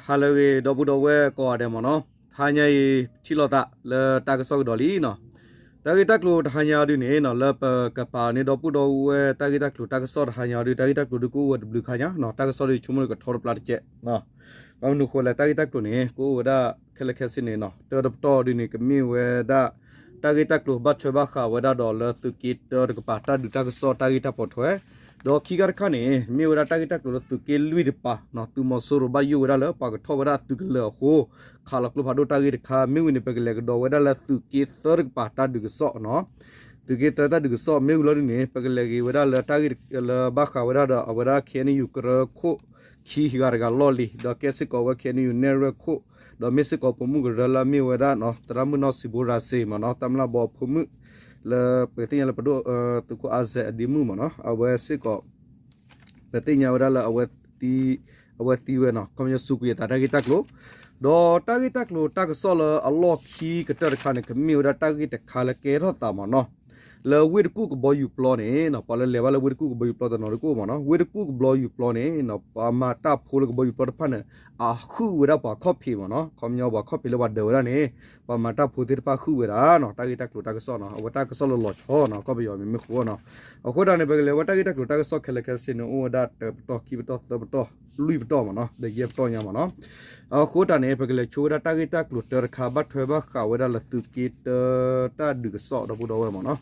ဟါလၢအဂ့ၤ ဒီပုၢ်ဒီဝဲၢ်ကိးဂၤဒဲးမ့ၢ်နီၤ, တဟါညါအံၤ ထံၣ်လိာ်သးလၢတၢ်ကစီၣ်ကဒီးလံနီၤ. တၢ်ဂ့ၢ်တၢ်ကျိၤတဟါညါအံၤဒုန့ၣ်နီၤ လၢပကပာ်န့ၢ်ဒီပုၢ်ဒီဝဲၢ်တၢ်ဂ့ၢ်တၢ်ကျိၤတၢ်ကစီၣ်တဟါညါအံၤဒု တၢ်ဂ့ၢ်တၢ်ကျိၤဒုကအိၣ်ဝဲတဘျုးခါညါနီၤ, တၢ်ကစီၣ်ဒုဆိကမိၣ်ကထီတပျၢ်တကဲး ဘၣ်မနုၤဃိလဲၣ် တၢ်ဂ့ၢ်တၢ်ကျိၤန့ၣ် ကအိၣ်ဝဲဒၣ်ခဲလၢာ်ခဲဆ့န့ၣ်နီၤ တၢတပတီၢ်ဒုန့ၣ် ကမ့ၢ်ဝဲဒၣ် တၢ်ဂ့ၢ်တၢ်ကျိၤဘၣ်ထွဲဘၣ်ဃးဝဲဒၣ်ဒီးလၢသုးက့တၢတကပၤ တၢ်ဒုးတၢ်ကစီၣ်တၢ်ဂ့ၢ်တၢ်ပိာ်ထွဲ, ဒီးခံခါတခါန့ၣ် မ့ၢ်ဝဲဒၣ်တၢ်ဂ့ၢ်တၢ်ကျိၤလၢသုးက့လွံၢ်တကပၤနီၤ သုးမီၤစိရိၤဘၣ်ယိၣ်ဝဲဒၣ်လၢပှၤကထီၣ်ဝဲဒၣ်အသုးကလၢၤအဃိ ခးလီၤကျိဖးဒိၣ်တၢ်ဂ့ၢ်တခါ, မ့ၢ်ဝံၤန့ၣ် ပကလဲၤကဒီးဝဲဒၣ်လၢသုးက့သၢတကပၤတၢ်ဒုးကစီၣ်နီၤ သုးက့သၢတၢ်ဒုးကစီၣ် မ့ၢ်ဝံၤလီၤဒုန့ၣ် ပကလဲၤက့ၤဝဲဒၣ်လၢတၢ်ဂ့ၢ်လၢဘၣ်ဃးဝဲဒၣ်ဒီးအဝဲဒၣ် ခ့ၣ်အဲၣ်ယူၣ် ကရၢခိၣ်ခံဂၤတဂၤလီၢ်လံၤ ဒီးကဲစ့ၢ်ကီးဝဲ ခ့ၣ်အဲၣ်ယူၣ် နဲၣ်ရွဲၣ်ခိၣ် ဒီးမ့ၢ်စ့ၢ်ကီးပိာ်မုၣ်ကရၢလၢအမ့ၢ်ဝဲဒၣ် သရၣ်မုၣ်နီၢ်စံးဘိရၤစ့မ့ၢ်နီၤ တၢ်မျၢ်ဘီအဖိမုၣ် လၢပသ့ၣ်ညါလၢပဒိၣ်သုးခိၣ်အါစဲးအဒ့မုၣ်မ့ၢ်နီၤ အဝဲစ့ၢ်ကီး ပသ့ၣ်ညါဝဲဒၣ်လၢ အဝဲသံဝဲနီၤ ခီပညီစူးကွံာ်အသးတၢ်ဂ့ၢ်တၢ်ကျိၤ, ဒီးတၢ်ဂ့ၢ်တၢ်ကျိၤတၢ်ကစီၣ်လၢအလီၢ်ခံကတၢၢ်တခါန့ၣ် ကမ့ၢ်ဝဲဒၣ်တၢ်ဂ့ၢ်တခါလၢကဲထီၣ်သးမ့ၢ်နီၤ လၢဝ့ၢ်တကူၣ်ကဘီယူၤပျီန့ၣ်နီၤ ပှၤလၢလဲၤဘၣ်လၢဝ့ၢ်တကူၣ်ကဘီယူၤပျီတနီၤဒုကအိၣ်မ့ၢ်နီၤ ဝ့ၢ်တကူၣ်ကဘီယူၤပျီန့ၣ်နီၤ ပှၤမၤတၢ်ဖိလၢကဘီယူၤပျီတဖၣ်န့ၣ် အဃုာ်ဝဲဒၣ်ပှၤခီၣ်ဖံးမ့ၢ်နီၤ ခီပညီပှၤခီၣ်ဖံးလၢပှၤဒၢးဝဲဒၣ်န့ၣ် ပှၤမၤတၢ်ဖိသ့ၣ်တဖၣ်ဃုာ်ဝဲဒၣ်နီၤ တၢ်ဂ့ၢ်တၢ်ကျိၤတၢ်ကစီၣ်နီၤ အဝဲတၢ်ကစီၣ်လၢလီၤဆီနီၤ ကီၢ်ပယီၤမ့မ့ၢ်ဃိနီၤ အဃိတၢ်န့ၣ် ပကလဲၤဝဲတၢ်ဂ့ၢ်တၢ်ကျိၤတၢ်ကစီၣ်ခဲလၢာ်ခဲဆ့န့ၣ် အိၣ်ဝဲဒၣ်တပတီၢ်ခံပတီၢ်သၢပတီၢ်လွံၢ်ပတီၢ်မ့ၢ်နီၤ ဒီးယဲၢ်ပတီၢ်ညါမ့ၢ်နီၤ အဃိတၢ်န့ၣ် ပကလဲၤဆိဝဲဒၣ်တၢ်ဂ့ၢ်တၢ်ကျိၤတၢတခါ ဘၣ်ထွဲဘၣ်ဃးဝဲဒၣ်လၢသုးက့တၢတၢ်ဒုးကစီၣ်ဒီပုၢ်ဒီဝဲၢ်မ့ၢ်နီၤ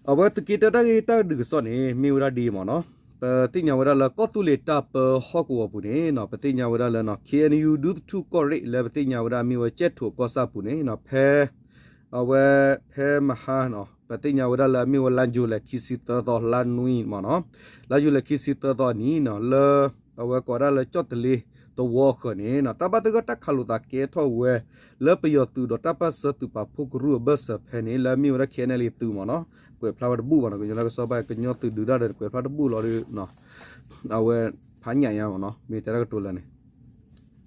အဝဲသုးက့တၢတၢ်ဂ့ၢ်တၢ်ဒုးကစီၣ်န့ၣ် မ့ၢ်ဝဲဒၣ်ဒ်အံၤမ့ၢ်နီၤ ပသ့ၣ်ညါဝဲဒၣ်လၢကီၢ်သူလ့ၤတၢ်ပၢဟီၣ်ကဝီၤပူၤန့ၣ်နီၤ ပသ့ၣ်ညါဝဲဒၣ်လၢ ခ့ၣ်အဲၣ်ယူၣ် ဒူသထူၣ်ကီၢ်ရ့ၣ်လၢပသ့ၣ်ညါဝဲဒၣ်မ့ၢ်ဝဲကၠဲၣ်ထိၣ်ကီၢ်ဆၣ်ပူၤန့ၣ်နီၤ ဖဲ အဝဲ ဖဲမဟါနီၤ ပသ့ၣ်ညါဝဲဒၣ်လၢအမ့ၢ်ဝဲလါယူၤလံခံဆံသၢသီ လါနွံမ့ၢ်နီၤ လါယူၤလံခံဆံသၢသီအနံၤနီၤ လၢ အဝဲကိးဒၣ်လၢကၠီၣ်တလ့သဝီအဃၢၤန့ၣ်နီၤ တၢ်ဘၣ်သဂၢၢ်တၢ်ခးလိာ်သးကဲထီၣ်ဝဲ လၢပယီၤသုးဒီးတၢ်ပၢၢ်ဆၢသုးပာ်ဖှိၣ်ကရူၢ်အဘၢၣ်စၢၤဖဲန့ၣ် လၢအမ့ၢ်ဝဲဒၣ်ခ့ၣ်အဲၣ်ယူၣ်သုးမ့ၢ်နီၤ ကွဲးဖျါဝဲတဘူၣ်ဘၣ်နီၤ ကညီတၢ်ကစီၣ်ဘၣ် ကညီသုးဒုးတၢ်ဒီးကွဲးဖျါတဘူၣ်လီၤဒီး အဝဲ ဖးညၣ်ညါမ့ၢ်နီၤ မ့ၢ်တဲတၢ်ကတိၤလၢာ်န့ၣ်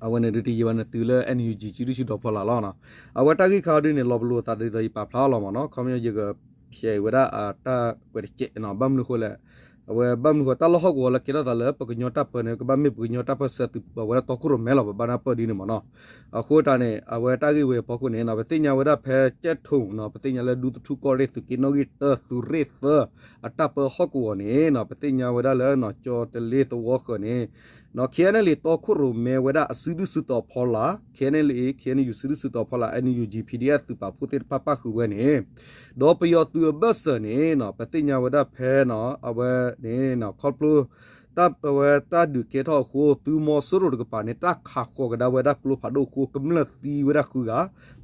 အဝဲန့ၣ်ဒုးတယံာ်ဘၣ်န့ၣ် တုၤလၢ NUG စုဒုၣ်စုတီၤဖီလာ်လီၤနီၤ အဝဲတၢ်ဂ့ၢ်ခါအံၤဒုးန့ၣ် လီၤပလိာ်အသးဒ်သိးယပာ်ဖျါအီၤလီၤမ့ၢ်နီၤ ခီပညီယကဖျဲးဝဲဒၣ်တၢ်ကွဲးတကဲးနီၤ ဘၣ်မနုၤဃိလဲၣ် အဝဲဘၣ်မနုၤဃိ တၢ်လီၢ်ဟီၣ်ကဝီၤလၢကဲထီၣ်သးလၢပကညီတၢ်ပၢန့ၣ် ကဘၣ်မ့ၢ်ပကညီတၢ်ပၢၢ်ဆၢသုးပာ်ဝဲဒၣ်တီခိၣ်ရိၣ်မဲလီၤ ပဘၣ်နၢ်ပၢၢ်ဒ်န့ၣ်မ့ၢ်နီၤ အဃိတၢ်န့ၣ် အဝဲတၢ်ဂ့ၢ်ဝဲအဖီခိၣ်န့ၣ်နီၤ ပသ့ၣ်ညါဝဲဒၣ်ဖဲကၠဲၣ်ထိၣ်နီၤ ပသ့ၣ်ညါလၢဒူသထူၣ်ကီၢ်ရ့ၣ်သုးက့နီၣ်ဂံၢ်တၢ သုးရ့ၣ်သၢ အတၢ်ပၢဟီၣ်ကဝီၤန့ၣ်နီၤ ပသ့ၣ်ညါဝဲဒၣ်လၢ ကၠီၣ်တလ့သဝီဃၢၤန့ၣ် နီၤ ခ့ၣ်အဲၣ်ယူၣ် တီခိၣ်ရိၣ်မဲဝဲဒၣ်အစုဒုၣ်စုတီၤဖီလာ် ခ့ၣ်အဲၣ်ယူၣ် ခ့ၣ်အဲၣ်ယူၣ် စုဒုၣ်စုတီၤဖီလာ် NUG PDF သုးပာ်ဖှိၣ်သ့ၣ်တဖၣ်ပၣ်ဃုာ်ဝဲန့ၣ် ဒီးပယီၤသုးအဘၢၣ်စၢၤန့ၣ်နီၤ ပသ့ၣ်ညါဝဲဒၣ်ဖဲနီၤ အဝဲန့ၣ်နီၤ ခီဖျိ တၢ်အဝဲတၢ်ဒုးကဲထီၣ်အဃိ သုးမီၤစိရိၤတကပၤန့ၣ် တၢ်ခးဃီၤကဒါဝဲဒၣ်ကျိဖးဒိၣ်အဃိ ကမျၢၢ်သံဝဲဒၣ်ဃုဂၤ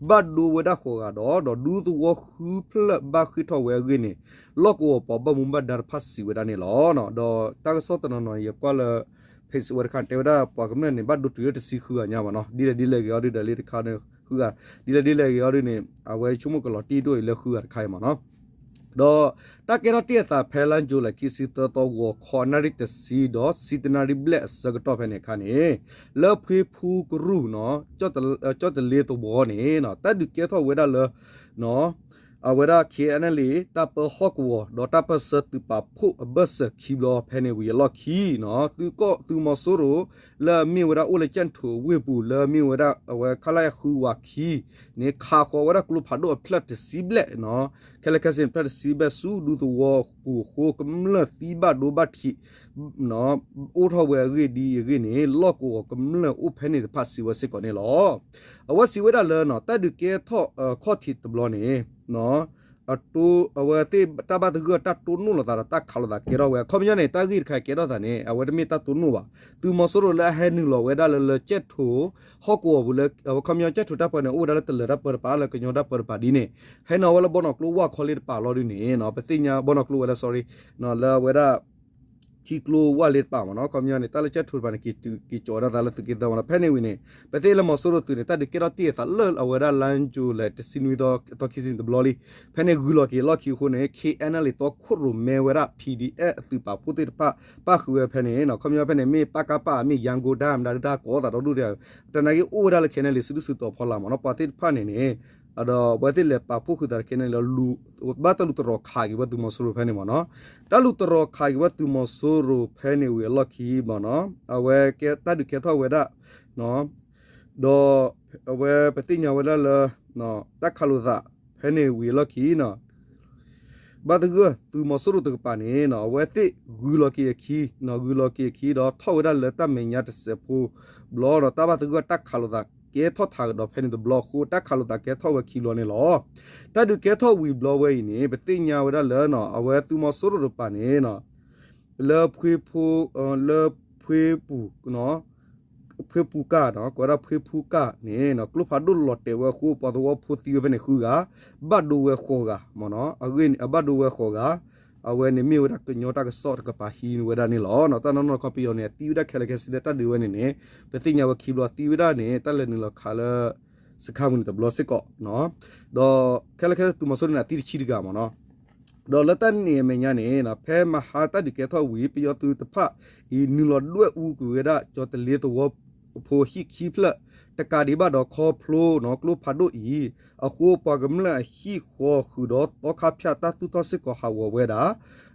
ဘၣ်ဒိဝဲဒၣ်ဃိးဂၤဒီး ဒီးဒူသဝီဃုဖျၢၣ်ဘၣ်ဃ့ၢ်ထီၣ်ဝဲအဂ့ၢ်န့ၣ် လီၢ်ကဝီၤပှၤဘၣ်မူဘၣ်ဒါတဖၣ်စံးဝဲဒၣ်န့ၣ်လီၤ. ဒီးတၢ်ကစီၣ်တနီၤနီၤ ယကွၢ်လၢ page ဝဲတခါန့ၣ် တဲဝဲဒၣ်ပှၤကမျၢၢ်န့ၣ် ဘၣ်ဒိတုၤလၢတဆံဃုဂၤညါမ့ၢ်နီၤ ဒ်လဲၣ်ဒ်လဲၣ်ဂ့ၤအီၤဒုး ဒီးလၢတခါန့ၣ်ဃုဂၤ ဒ်လဲၣ်ဒ်လဲၣ်ဂ့ၤအီၤဒုးန့ၣ် အဝဲဆိကမိၣ်ကလီၤတံၢ်ဒိၣ်အံၤလၢဃုဂၤတခါအံၤမ့ၢ်နီၤ ဒီးတၢ်ကဲထီၣ်တ့ၢ်အသးဖဲလါယူၤလံခံဆံသၢသီ ဂီၤခီနၣ်ရံၣ်တဆံဒီး ဆံတနၣ်ရံၣ်ဘျဲၣ်အဆၢကတီၢ်ဖဲန့ၣ်အခါန့ၣ် လၢဖှ့ဖူကရူၢ်နီၤ ကၠီၣ်တလ့သဝီန့ၣ် တၢ်ဒုးကဲထီၣ်ဝဲဒၣ်လၢ အဝဲဒၣ် ခ့ၣ်အဲၣ်ယူၣ် တၢ်ပၢဟီၣ်ကဝီၤ ဒီးတၢ်ပၢၢ်ဆၢသုးပာ်ဖှိၣ်အဘၢၣ်စၢၤခံဘျီဖဲန့ၣ်ဝံၤအလီၢ်ခံနီၤ သုးကီၣ်သုးမီၤစိရိၤ လၢအမ့ၢ်ဝဲဒၣ်အိၣ်လၢကၠဲၣ်ထိၣ်အဝ့ၢ်ပူၤ လၢအမ့ၢ်ဝဲဒၣ်အဝဲ ခလရ ဃုဝးခံန့ၣ် ခးဃီၤဝဲဒၣ်ကျိဖးဒိၣ်အဖျၢၣ်တဆံဘျဲၣ်နီၤ ခဲလၢာ်ခဲဆ့န့ၣ် ဖျၢၣ်တဆံဘျဲၣ်ဆူဒူသဝီပူၤအဃိ ကမျၢၢ်သံဘၣ်ဒိဘၣ်ထံး အိၣ်ထီၣ်ဝဲအဂ့ၢ်ဒ်အံၤအဂ့ၢ်န့ၣ် လီၢ်ကဝီၤကမျၢၢ်အိၣ်ဖဲန့ၣ်တဖၣ်စံးဝဲစ့ၢ်ကီးန့ၣ်လီၤ. အဝဲစံးဝဲဒၣ်လၢ တၢ်ဒုးကဲထီၣ်ခီၣ်ထံးတဘျီန့ၣ် အဝဲသ့ၣ်တၢ်ဘၣ်သဂၢၢ်တၢ်တိၢ်နီၣ်လိာ်သးဒီးတၢ်ခးလိာ်သးကဲထီၣ်ဝဲ အခီပညီန့ၣ် တၢ်ဂ့ၢ်တခါကဲထီၣ်သးန့ၣ် အဝဲတမ့ၢ်တၢ်တိၢ်နီၣ်ဘၣ်. သုးမီၤစိရိၤလၢအဟဲနုာ်လီၤဝဲဒၣ်လၢ လၢကၠဲၣ်ထိၣ် ဟီၣ်ကဝီၤပူၤလၢ အခီပညီကၠဲၣ်ထိၣ်တၢ်ပၢန့ၣ် အိၣ်ဝဲဒၣ်လၢတလၢၤတၢ်ပၢတပၤ လၢကညီတၢ်ပၢတပၤဒ်န့ၣ် ဟဲနုာ်ဝဲလၢဘီနီၢ်ကျိဝၢ်ခီလ့တပၤလီၤဒ်န့ၣ် ပသ့ၣ်ညါဘီနီၢ်ကျိဝဲလၢ sorry လၢအဝဲဒၣ် ထံကျိဝၢ်လ့တပၤမ့ၢ်နီၤ ခီပညီန့ၣ် တၢ်လၢကၠဲၣ်ထိၣ်တပၤန့ၣ် က့ၤကၠီၤဝဲဒၣ်သးလၢသုးက့သၢမ့ၢ်နီၤ ဖဲန့ၣ်ဝံၤန့ၣ် ပသ့ၣ်လၢမီၤစိရိၤသုးန့ၣ် တၢ်ဒုးကဲထီၣ်တ့ၢ်အသးလၢအဝဲဒၣ်လါယူၤလံတဆံနွံသီ သီခံဆံန့ၣ်တဘျီလံ ဖဲန့ၣ်ဂုၤလီၤက့ၤလီၢ်ခံအဃိန့ၣ် ခ့ၣ်အဲၣ်ယူၣ် တီခိၣ်ရိၣ်မဲဝဲဒၣ် PDF အသုးပာ်ဖှိၣ်သ့ၣ်တဖၣ် ပၣ်ဃုာ်ဝဲဖဲန့ၣ် ခီပညီဖဲန့ၣ် မ့ၢ်ပကဖ မ့ၢ်ယၣ်ကိတၢ် မတၤဒုတၢ်ကိးသးဒီဒူၣ်တဂၤ တနာ်က့အိၣ်ဝဲဒၣ်လၢ ခ့ၣ်အဲၣ်ယူၣ် စုဒုၣ်စုတီၤဖီလာ်မ့ၢ်နီၤ ပှၤသ့ၣ်တဖၣ်န့ၣ်န့ၣ် ဒီးအဝဲသ့ၣ်လဲၤပာ်ဖှိၣ်ဃုာ်သးတခဲန့ၣ်လီၤ. ဘၣ်တၢ်လူၤတရီၤခးက့ၤဝဲသုးမီၤစိရိၤဖဲန့ၣ်မ့ၢ်နီၤ. တၢ်လူၤတရီၤခးက့ၤဝဲသုးမီၤစိရိၤဖဲန့ၣ်ဝံၤအလီၢ်ခံမ့ၢ်နီၤ, အဝဲကဲတၢ်ဒုးကဲထီၣ်ဝဲဒၣ် ဒီးအဝဲပသ့ၣ်ညါဝဲဒၣ်လၢ တၢ်ခးလိာ်သးဖဲန့ၣ်ဝံၤအလီၢ်ခံနီၤ, ဘၣ်သဂၢၢ်သုးမီၤစိရိၤတကပၤန့ၣ်နီၤ အဝဲသ့ၣ်ဂုၤလီၤက့ၤအခံ, ဂုၤလီၤက့ၤအခံဒီးထီၣ်ဝဲဒၣ်လၢတၢ်မဲာ်ညါတစဲးဖိဘျီဒီး တၢ်ဘၣ်သဂၢၢ်တၢ်ခးလိာ်သးကဲထီၣ်ထးကဒီးဖဲန့ၣ်တဘျီအဃိ တၢ်ခးလိာ်သးကဲထီၣ်ဝဲခံဘျီန့ၣ်လီၤ. တၢ်ဒုးကဲထီၣ်ဝံၤဘျီဝဲအံၤန့ၣ် ပသ့ၣ်ညါဝဲဒၣ်လၢ အဝဲသုးမီၤစိရိၤတကပၤန့ၣ် လၢ လၢ ဖှ့ပူကၣ်နီၤ, ကိးဝဲဒၣ်ဖှ့ပူကၣ်န့ၣ် ကျိဖးဒိၣ်လီၤတဲာ်ဝဲအဃိ ပှၤသဝီဖိသံဝဲဖဲန့ၣ်ဃုဂၤ, ဘၣ်ဒိဝဲဃိးဂၤမ့ၢ်နီၤ, အဂ့ၢ်န့ၣ် အဘၣ်ဒိဝဲဃိးဂၤ, အဝဲန့ၣ်မ့ၢ်ဝဲဒၣ်ကညီတၢ်ကစီၣ်တကပၤဟံးန့ၢ်ဝဲဒၣ်န့ၣ်လီၤ. တၢ်နီၢ်နီၢ်တခီပယီၤန့ၣ် အသံဝဲဒၣ်ခဲလၢာ်ခဲဆ့လၢတၢ်ဒုးဝဲန့ၣ်န့ၣ် ပသ့ၣ်ညါဝဲခံဘျီသံဝဲဒၣ်န့ၣ် တၢ်လဲၤနုာ်လီၤခးလၢ စခါပူၤန့ၣ်တဘျီစ့ၢ်ကီး, ဒီးခဲလၢာ်ခဲဆ့သုးမီၤစိရိၤန့ၣ် အသံတဆံတဂၤမ့ၢ်နီၤ. ဒီးလၢတၢ်န့ၣ်အမဲာ်ညါန့ၣ် ဖဲမဟါတၢ်ဒုးကဲထီၣ်ဝံၤ ပယီၤသုးတဖၣ်အံၤ နုာ်လီၤဒွဲၣ်အူကွံာ်ဝဲဒၣ် ကၠီၤတလ့သဝီဖိဟံၣ်ခံဖျၢၣ် တကးဒံးဘၣ်ဒီးခီဖျိနီၤ ကျိဖးဒိၣ်အံၤ အဃိပှၤကမျၢၢ်အဟံၣ်ဃီဃုာ်ဒီးသီခါဖၠၣ်တၢ်သူၣ်ထီၣ်စ့ၢ်ကီးဟးဂီၤဝဲဒၣ်,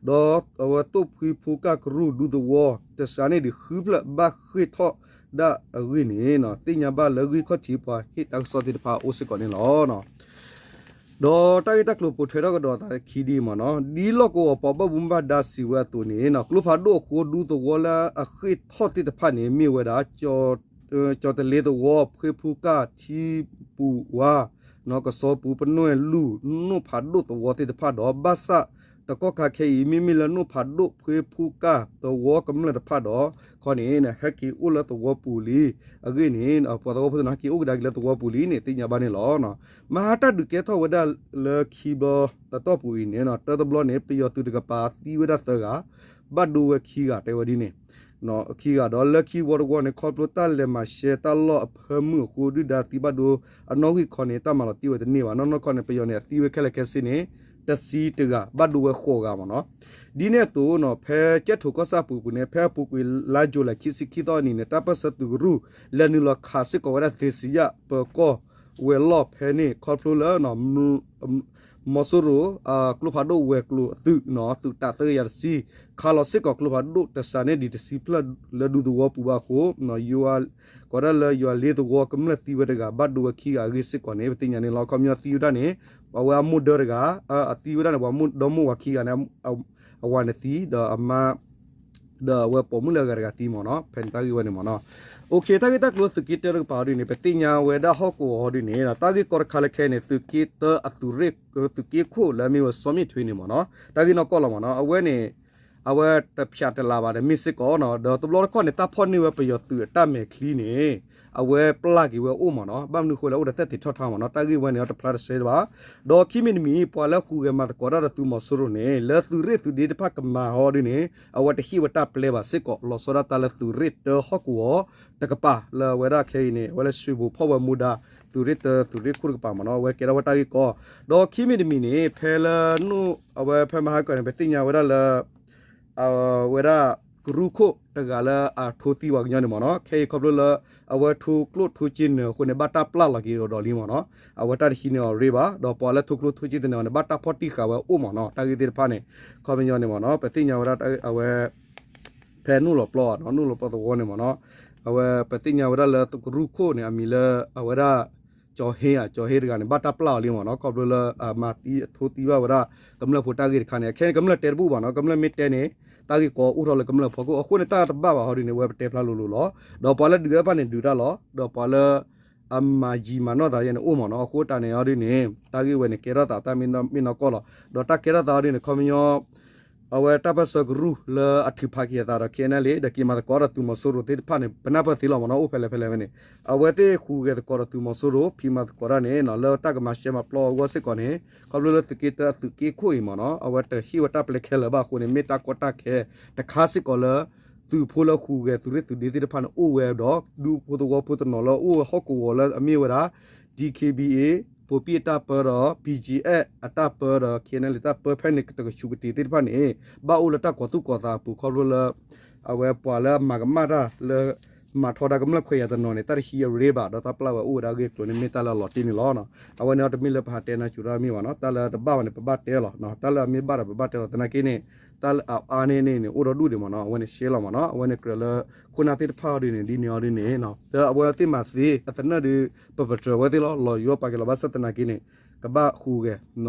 ဒီးအဝဲသိၣ်ဖှံဖိကၢ်ကရူၢ်ဒူသဝီ တစှၤန့ၢ်ဒံးဃုဖျၢၣ်ဘၣ်ဃ့ၢ်ထီၣ်ဒၣ်အဂ့ၢ်န့ၣ် သ့ၣ်ညါဘၣ်လၢဂံၢ်ခီၣ်ထံးပှၤဟ့ၣ်တၢ်ကစီၣ်သ့ၣ်တဖၣ်အအိၣ်စ့ၢ်ကီးန့ၣ်လီၤ. ဒီးတၢ်ဂ့ၢ်တၢ်ကျိၤပိာ်ထွဲထီၣ်ကဒီးသးခံဒ်အံၤမ့ၢ်နီၤ, ဒ်လီၢ်ကဝီၤပှၤဘၣ်မူဘၣ်ဒါစံးဝဲအသိးန့ၣ် ကျိဖးဒိၣ်အဃိဒူသဝီလၢအဃ့ၢ်ထီၣ်သ့ၣ်တဖၣ်န့ၣ် မ့ၢ်ဝဲဒၣ် ကၠီၤတလ့သဝီ ဖှ့ဖူကၢ် ထံပူၤဝါ ကစီၤပူၤ ပနွဲၣ်လူၢ် နိၣ်ဖးဒိၣ်သဝီသ့ၣ်တဖၣ်ဒီး ဘၣ်ဆၣ်တကီၢ်ခါခဲအံၤ မ့မ့ၢ်လၢနိၣ်ဖးဒိၣ် ဖှ့ဖူကၢ် သဝီကမျၢၢ်တဖၣ်ဒီး ခီန့ၣ် ဟဲက့ၤအိၣ်လၢသဝီပူၤလံ. အဂ့ၢ်န့ၣ် ပှၤသဝီဖိသ့ၣ်နီၤ ဟဲက့ၤအိၣ်ကဒါက့ၤလၢသဝီပူၤလံန့ၣ် သ့ၣ်ညါဘၣ်န့ၣ်လီၤ. မဟါတၢ်ဒုးကဲထီၣ်ဝဲဒၣ်လၢခံဘျီအတီၢ်ပူၤအံၤန့ၣ် တၢတဘျီန့ၣ် ပယီၤသုးတကပၤသံဝဲဒၣ်သၢဂၤ, ဘၣ်ဒိဝဲခံဂၤတဲဝဲဒ်န့ၣ် ခံဂၤဒီး လၢခံဝီတဝီန့ၣ် ခီဖျိတၢ်လဲၤမၤရှဲတၢ်လီၢ်အဖၢမုၢ်အဃိ ဒုၣ်ဒါသံဘၣ်ဒိအနီၣ်ဂံၢ်ခီန့ၣ် တၢ်မၤလီၤတံၢ်ဝဲတန့ၢ်ဘၣ်. နီၢ်နီၢ်ခီန့ၣ် ပယီၤန့ၣ် အသံဝဲခဲလၢာ်ခဲဆ့န့ၣ် တဆံတဂၤ ဘၣ်ဒိဝဲဃိးဂၤမ့ၢ်နီၤ. ဒ်န့ၣ်အသိးနီၤ ဖဲကၠဲၣ်ထိၣ်ကီၢ်ဆၣ်ပူၤပူၤန့ၣ် ဖဲအပူၤကွံာ်လါယူၤလံခံဆံခံသီအနံၤန့ၣ် တၢ်ပၢၢ်ဆၢသုးကရူၢ် လဲၤနုာ်လီၤခးစ့ၢ်ကီးဝဲဒၣ်သ့စံယၣ်ပၢၤကီၢ် ဝဲၤလီၢ်ဖဲန့ၣ် ခီဖျိလၢ မီၤစိရိၤ ကျိဖးဒိၣ်ဝဲၤကျိၤအသုးနီၤ သုးတၢ်သၢကယၤတဆံ ခးလီၤစ့ၢ်ကီးကျိဖးဒိၣ်တစှၤန့ၢ်ဒံးတဆံဖျၢၣ်လၢဒူသဝီပူၤဘၣ်အဃိ ကိးဒၣ်လၢယွၤလ့သဝီကမျၢၢ်သံဝဲတဂၤ ဘၣ်ဒိဝဲခံဂၤအဂ့ၢ်စ့ၢ်ကီးန့ၣ် ပသ့ၣ်ညါန့ၣ်လီၤ. ခီပညီသံဝဲဒၣ်န့ၣ် ပှၤဝဲအမိၢ်ဒၢတဂၤ အသံဝဲဒၣ်န့ၣ် ပှၤဒီမိၢ်ဝၤခံဂၤန့ၣ် အဝၤန့ၣ်သံ ဒီးအမါ ဒီးအဝဲပိာ်မုၣ်လၢအဂၤတဂၤသံမ့ၢ်နီၤ ဖဲန့ၣ်တၢ်ဂ့ၢ်ဝဲန့ၣ်မ့ၢ်နီၤ. တၢ်ဂ့ၢ်တၢ်ကျိၤသုးက့တၢတကပၤအီၤဒ်န့ၣ် ပသ့ၣ်ညါဝဲဒၣ်ဟီၣ်ကဝီၤအီၤဒ်န့ၣ် တၢ်ဂ့ၢ်ကီတခါလၢခဲအံၤန့ၣ် သုးက့တၢအသုးရ့ၣ် သုးက့ခိၣ်လၢအမ့ၢ်ဝဲစီၤမ့ၣ်ထွ့န့ၣ်မ့ၢ်နီၤ တၢ်ဂ့ၢ်နီၢ်ကီၢ်လီၤမ့ၢ်နီၤ အဝဲန့ၣ် အဝဲတဖျးတလးဘၣ်ဒီးမ့ၢ်စ့ၢ်ကီးနီၤ ဒီးတဘျီတခီၣ်န့ၣ် တၢ်ဖီၣ်န့ၢ်ဝဲပယီၤသုးအတၢ်မဲာ်ချံန့ၣ် အဝဲပျၢ်က့ၤဝဲအိၣ်မ့ၢ်နီၤ ဘၣ်မနုၤအဃိလဲၣ် အိၣ်ဒီးသက်သေထီၣ်ထားမ့ၢ်နီၤ တၢ်ဂ့ၢ်ဝဲန့ၣ်တဖျါတဆဲးဘၣ်. ဒီးခံမံၤတမံၤ ပှၤလၢဃုာ်ဂဲၤမၤသကိးတၢ်ဒီးသုးမီၤစိရိၤန့ၣ် လၢသုးရ့ၣ်သုးဒ့တဖၣ်ကမၤအီၤဒ်န့ၣ် အဝဲတဟ့ၣ်ဝဲတၢ်ပျဲဘၣ်စ့ၢ်ကီး လီၤဆီဒၣ်တၢ်လၢသုးရ့ၣ်တၢဟီၣ်ကဝီၤတကပၤ လၢအဝဲဒၣ်ခဲအံၤန့ၣ် အဝဲလၢရွှေဘို ဖီၣ်ဝဲမူဒါ သုးရ့ၣ်တၢသုးရ့ၣ်ခိၣ်တကပၤမ့ၢ်နီၤ အဝဲကဲထီၣ်ဝဲတၢ်ဂ့ၢ်ကီ ဒီးခံမံၤတမံၤန့ၣ် ဖဲလၢ အဝဲဖဲမဟါကီၢ်န့ၣ် ပသ့ၣ်ညါဝဲဒၣ်လၢ အဝဲဒၣ်ကရူၢ်ခိၣ်တဂၤလၢအထိသံဝဲကညီန့ၣ်မ့ၢ်နီၤ ခဲအံၤခီဖျိလၢ အဝဲထိကျိၣ်ထိစ့နၢၤအဃိန့ၣ် ဘၣ်တၢ်ပျၢ်လီၤက့ၤအီၤဒီးလံမ့ၢ်နီၤ အဝဲတၢ်တဟံးန့ၢ်အီၤရ့ဘၣ် ဒီးပှၤလၢထိကျိၣ်ထိစ့တနၢၤအီၤန့ၣ် ဘၣ်တၢ်ဖီၣ်တံၢ်ဃာ်ဝဲအိၣ်မ့ၢ်နီၤ တၢ်ဂ့ၢ်သ့ၣ်တဖၣ်န့ၣ် ခီပညီန့ၣ်မ့ၢ်နီၤ ပသ့ၣ်ညါဝဲဒၣ်အဝဲ ဖဲနူၢ်လီၤပျီနီၤ နူၢ်လီၤပျီသဝီန့ၣ်မ့ၢ်နီၤ အဝဲပသ့ၣ်ညါဝဲဒၣ်လၢကရူၢ်ခိၣ်န့ၣ် အမံၤလၢအဝဲဒၣ် ကၠီၤဟ့ဧါ ကၠီၤဟ့တဂၤန့ၣ် ဘၣ်တၢ်ပျၢ်အီၤလံမ့ၢ်နီၤ ခီဖျိလၢအမၤသံအထိသံဘၣ်ဝဲဒၣ် ကမျၢၢ်ဖိတၢ်ဂ့ၢ်တခါန့ၣ် အခဲအံၤန့ၣ် ကမျၢၢ်တဲတဘူၣ်ဘၣ်နီၤ ကမျၢၢ်မ့ၢ်တဲန့ၣ် တၢ်ဂ့ၢ်ကီအိၣ်ထီၣ်လၢကမျၢၢ်ဖီခိၣ် အဃိန့ၣ် တၢ်တဘၣ်ဘၣ်ဟီဒ်န့ၣ် ဝဲပတဲဖျါလိၤလိၤလီၤ ဒီးပှၤလၢဒုးတၢ်တဖၣ်န့ၣ် ဒုးတၢ်လီၤ ဒီးပှၤလၢ အမၤယံာ်မၤနီၢ်သးယဲန့ၣ်အိၣ်မ့ၢ်နီၤ အဃိတၢ်န့ၣ်အီၤဒ်န့ၣ် တၢ်ဂ့ၢ်ဝဲန့ၣ် ကဲထီၣ်သးတၢ်မ့ၢ်နီၢ်ကီၢ်လီၤ ဒီးတၢ်ကဲထီၣ်သးအီၤဒ်န့ၣ် ခီပညီ အဝဲတၢ်ပၢၢ်ဆၢကရူၢ်လၢအထုးဖးက့ၤအသးဒီး ခဲအံၤန့ၣ်လံ ဒီးက့ၤမၤသကိးဒီးသုးမီၤစိရိၤသ့ၣ်တဖၣ်န့ၣ် ပနၢ်ပၢၢ်သ့လီၤမ့ၢ်နီၤ အိၣ်ဖဲလဲၣ်ဖဲလဲၣ်ဝဲန့ၣ် အဝဲသ့ၣ်ဃုာ်ဂဲၤသကိးဒီးသုးမီၤစိရိၤ ဖံးမၤသကိးတၢ်န့ၣ် လၢတၢ်ကမၤရှဲမၤပျီအဂီၢ်စ့ၢ်ကီးန့ၣ် ခီဖျိလၢသုးက့တၢအသုးက့ခိၣ်အံၤမ့ၢ်နီၤ အဝဲတဟ့ၣ်ဝဲတၢ်ပျဲခဲလၢာ်ဘၣ်အဃိန့ၣ် မ့ၢ်တၢ်ကီတၢ်ခဲတခါစ့ၢ်ကီးလၢ သုးဖိလၢဃုာ်ဂဲၤသုးရ့ၣ်သုးဒ့သ့ၣ်တဖၣ်န့ၣ် အိၣ်ဝဲဒီး ဒူဖိသဝီဖိတနီၤလၢအိၣ်ဝဲဟီၣ်ကဝီၤလၢအမ့ၢ်ဝဲဒၣ် DKBA ပိပံအတၢ်ပၢဒီး BGF အတၢ်ပၢဒီး ခဲအံၤန့ၣ်လံ တၢ်ပၢဖဲန့ၣ်တကဆူးကတ့ၤသ့ၣ်တဖၣ်န့ၣ် ဘၣ်အိၣ်လၢတၢ်ကီၤသူၣ်ကီၤသးအပူၤခီဖျိလၢ အဝဲပှၤလၢအမၤကမၣ်တၢ်လၢ မၤထီဒါကမျၢၢ်ခွဲးယာ်တနီၤန့ၣ် တၢ်တဟံးအရ့ဘၣ် ဒီးတၢ်ပျၢ်ဝဲအိၣ်ဝဲဒၣ်အဂ့ၢ်အကျိၤန့ၣ် မ့ၢ်တၢ်လၢအလီၤတံၢ်န့ၣ်လီၤ. အဝဲန့ၣ်အီၤတမ့ၢ်လၢပဟးတဲနၤစူၤတၢ်မ့ၢ်ဘၣ်နီၤ, တၢ်လၢတဘၣ်ဘၣ်န့ၣ် ပဘၣ်တဲလီၤ, တၢ်လၢအမ့ၢ်ဘၣ်ဒီးပဘၣ်တဲလီၤ. သနာ်က့န့ၣ် တၢ်လၢအအါန့ၢ်န့ၣ်န့ၣ် အိၣ်ဒီးဒူၣ်ဒံးမ့ၢ်နီၤ, အဝဲန့ၣ်ရှဲလီၤမ့ၢ်နီၤ, အဝဲန့ၣ်ကြၢးလၢ ခိၣ်နၢ်သ့ၣ်တဖၣ်အီၤဒ်န့ၣ် ဒ်န့ၣ်အီၤဒ်န့ၣ် လၢအဝဲသ့ၣ်မၤသ့ အသနၢၣ်ဒီး ပပတြၢၤဝဲသ့ၣ်လီၤ, လီၤယိၤပာ်က့ၤလီၤ, ဘၣ်ဆၣ်သနာ်က့န့ၣ် ကဘၣ်ဟူးဂဲၤ